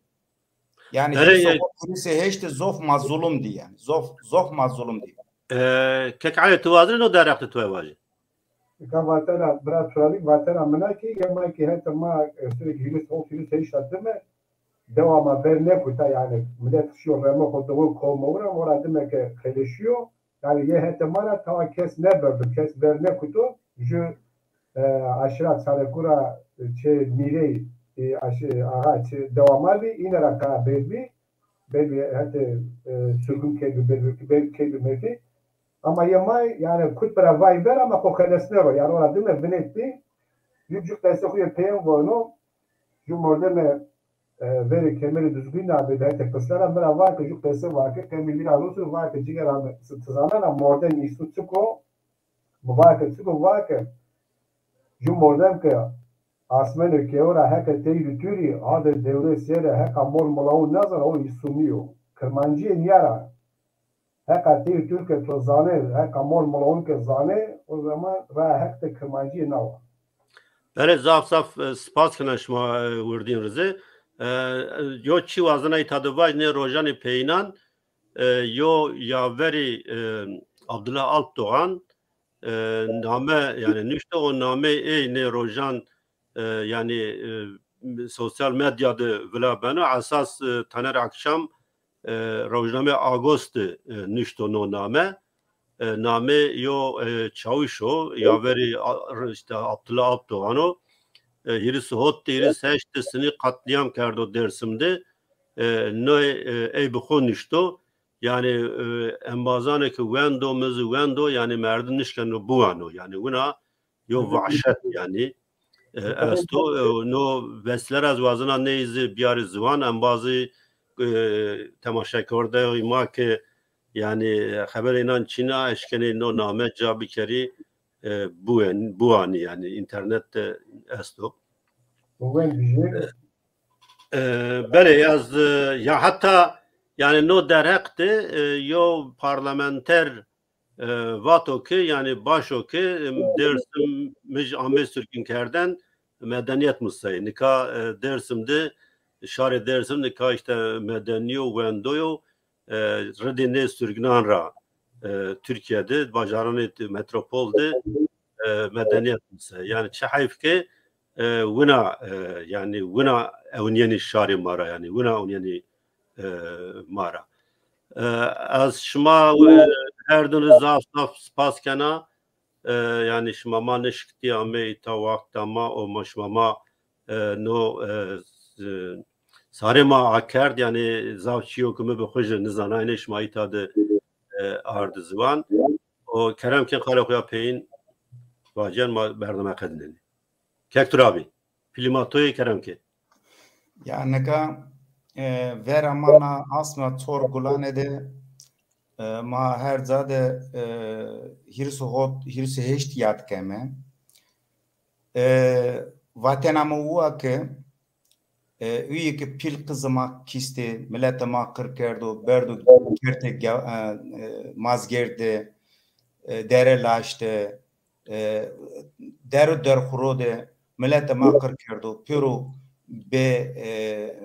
Yanî, erê, hîris û hot, hîris û heşt de zof ma zulum dî yanî. Zof, zof ma zulum dî. E, kek Elî, tu wazirî no derheq de tu vajî? Nika vatena bira Turabî, vatena min a kî, ya ma kî heta ma, e, sürekli hîris û hot, hîris û heşt a dime, dewa ma ber nêkuta, yanî milet şîyo remo xo, dewon kewmo wira, ma ra dime ke xeleşîyo, Yanî yê hetê ma ra tawa kes nêberdo, kes ver nêkuto, ju, e, aşîra Çalekura, e, çê Mîrey, e, aşî-, axa çê dewa ma bî, îne ra qeya bêrbî, bêrbî hetê, e, surgun kerdbî, bêrbî, bêrbî kerdbî mefî. Ama yê ma, yanî kut bira vay ver ama xo xelesnê ro, yanî ora dime vinetbî, ju, ju qesê xo yê peyên vono, ju mordemê, e, verê kemerê Duzgin ra bê, hetê Qisle ra mi ra va ke ju qese va ke, qemê mi ra rusu va ke, cigera mi, ti zanena mordem îsu çik o? Mi va ke çik o? Va ke ju mordem ke asmenê keyo ra heqê tey rutûrî, hadê dewrê sêre heqa mor milawun nazana, o îsumî yo. Kirmancîyê nîya ra heqa tey Türk ke to zanê, heqa mor milawun ke zanê, o zaman raya heq de Kirmancîyê nawa. Belê, zaf zaf, e, spas kena şima, e, wirdîn rizê. E, yo çî wazena îta de vaj, nê rojanê peyînan, e, yo yaverî, e, Abdullah Alpdoğan, e, name, yanî nuşto, o nameyê ey nê rojan, e, yanî, e, sosyal medya de vila beno. Esas, e, Taner Akşam, e, rojnameyê Agos de, e, nuşto no name. E, name yo, e, çawîş o, yaverî, a, r-, îşte Abdullah Alpdoğan o. E, hîris û hot de, hîris heşt de sinî qatlîyam kerdo Dêrsim de. E, no, e, ey bi xo nuşto. Yanî, e, embazanê ke wendo, mi zî wendo, yanî merdim nişkeno biwano. Yanî wina yo vahşet yanî, e, esto. E, no vesîle ra ez wazena ney zî biyarî ziwan, embazî, e, temaşekerdeyê ma ke yanî xeberê înan çin a, eşkenê no name ca bikerî, e, biwen-, biwanî, yanî înternet de esto. Biwen bijê. E, e, belê, ez, e, ya heta, yanî no derheq de, e, yo parlamenter, e, vato ke, yanî baş o ke, e, Dêrsim mij amê surgunkerden, medenîyet musayî. Nika, e, Dêrsim de, şarê Dêrsim nika îşte medenî yo, wendo yo, e, ridê nê surgunan ra, e, Tirkîye de, bajaranê metropol de, e, medenîyet mise. Yanî çi heyf ke, e, wina, e, yanî wina ewnîyenî şarê ma ra, yanî wina ewnîyenî, e, ma ra. E, ez şima, e, her din rê zaf zaf spas kena. E, yanî şima ma nişiktî amê îta, wext da ma, o ma şima ma, e, no, e, z-, sarê ma akerd, yanî zaf çîyo ke mi bi xwu jî nizanayne şima îta de, e, ardi ziwan. O kerem kên qalê xwu ya peyîn vacîyen ma bername qedînenê. Kek tu ra bî. Pîlî ma to yê, kerem ke. Ya nika, e, vera ma na asma Çor Gulane de, e, ma her ca de, e, hîris û hot, hîris û heşt yad keme. E, vatena mi uwa ke, e, uyê ke pîl qizê ma kîstê, miletê ma qir kerdo, berdo kertê ge-, e, e, Mazgêrd de, e, Dere Laş de, e, der û derxuro de miletê ma qir kerdo. Pêro bê, e,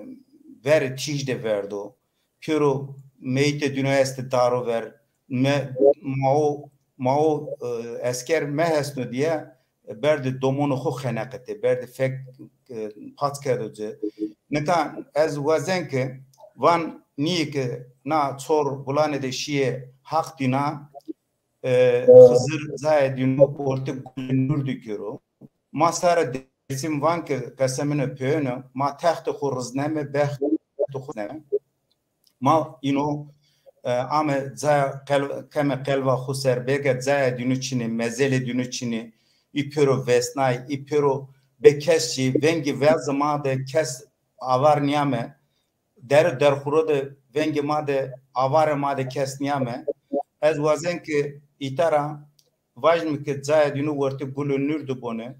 verê tîj de verdo. Pêro meyîtê dîno estê daro ver. Me, ma o, ma o, e, esker mehesno diye, berdê domonê xo xeneqitê, berdê fek, e, paç kerdo ci. Nika ez wazen ke van nîyê ke na Çor Gulane de şîye haq dîna, e, Xizir cayê dîno ortê Gulê Nûr de kero. Ma sare Dêrsim van ke qese min o peyêno, ma textê xo rizneme, bextê xo rizneme. Ma îno, e, ame caya qel-, keme qelva xo ser, bêke caya dîno çinê, mezelê dîno çinê, î pêro vesnay, î pêro bê kes çî, vengê vezê ma de kes avar nîyame, der û derxuro de vengê ma de, avarê ma de kes nîyame. Ez wazen ke îta ra vajîme ke caya dîno wertê Gulê Nûr de bone.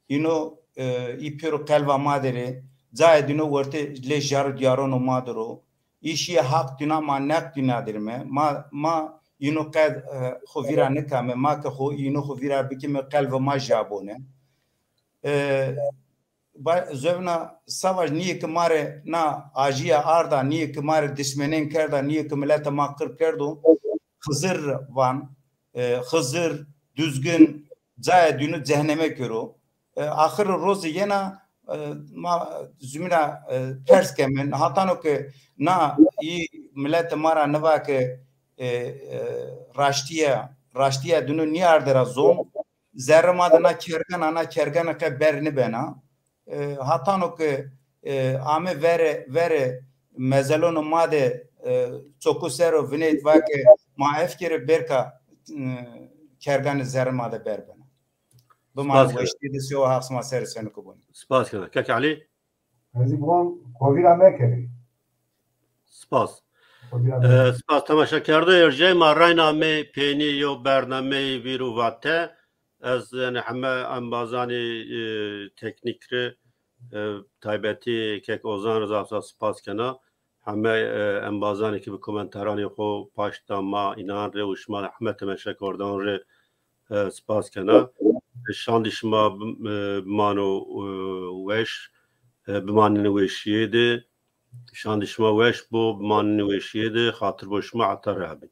Îno, e, î pêro qelva ma de rê, caya dîno wertê lê jar û dîyaronê ma de ro. Î şîye haq dîna, ma neq dîna dirime. Ma, ma îno qed, e, xo vîra nikame, ma ke xo îno xo vîra bikime, qelvê ma jabone. E, ba-, zovna savaş nîyê ke ma rê na ajîya arda, nîyê ke ma rê dismenên kerda, nîyê ke miletê ma qir kerdo, Xizir van, e, Xizir, Duzgin, cayê dîno cehneme kero. E, axirê rozê yena, e, ma zumîna, e, pers keme, hatano ke na î miletê ma ra niva ke e, e, raştîye, raştîye dino nîyarde ra zon, zerrê ma de na kergan a, na kergane qe ber nîbena. E, hatano ke, e, ame verê, verê mezelonê ma de, e, çoku ser o vineyt va ke ma efkere berka, e, kerganê zerrê ma de ber bena. Bimanê weşîye de, sewa Haq sima ser senî ke bonî. Spas kena. Kek Elî? Ez zî biwan, kovî ra mekerê. Spas. Kovî ra mekerê. E, spas temaşekerdoyê erjeyê ma, reyna amê peynî yew bernameyê vîr û vate. Ez, yanî, heme embazanê, e, teknîk rê, e, taybetî kek Ozan rê zaf zaf spas kena. Heme, e, embazanê ke bi komenteranê xo paşt da ma, înan rê û şima heme temaşekerdoyan rê, e, spas kena. Şandê şima bim-, e, bimano, e, weş, e, bimanine weşîye de. Şandê şima weş bo, bimanine weşîye de. Xatir bo şima, heta reha bê.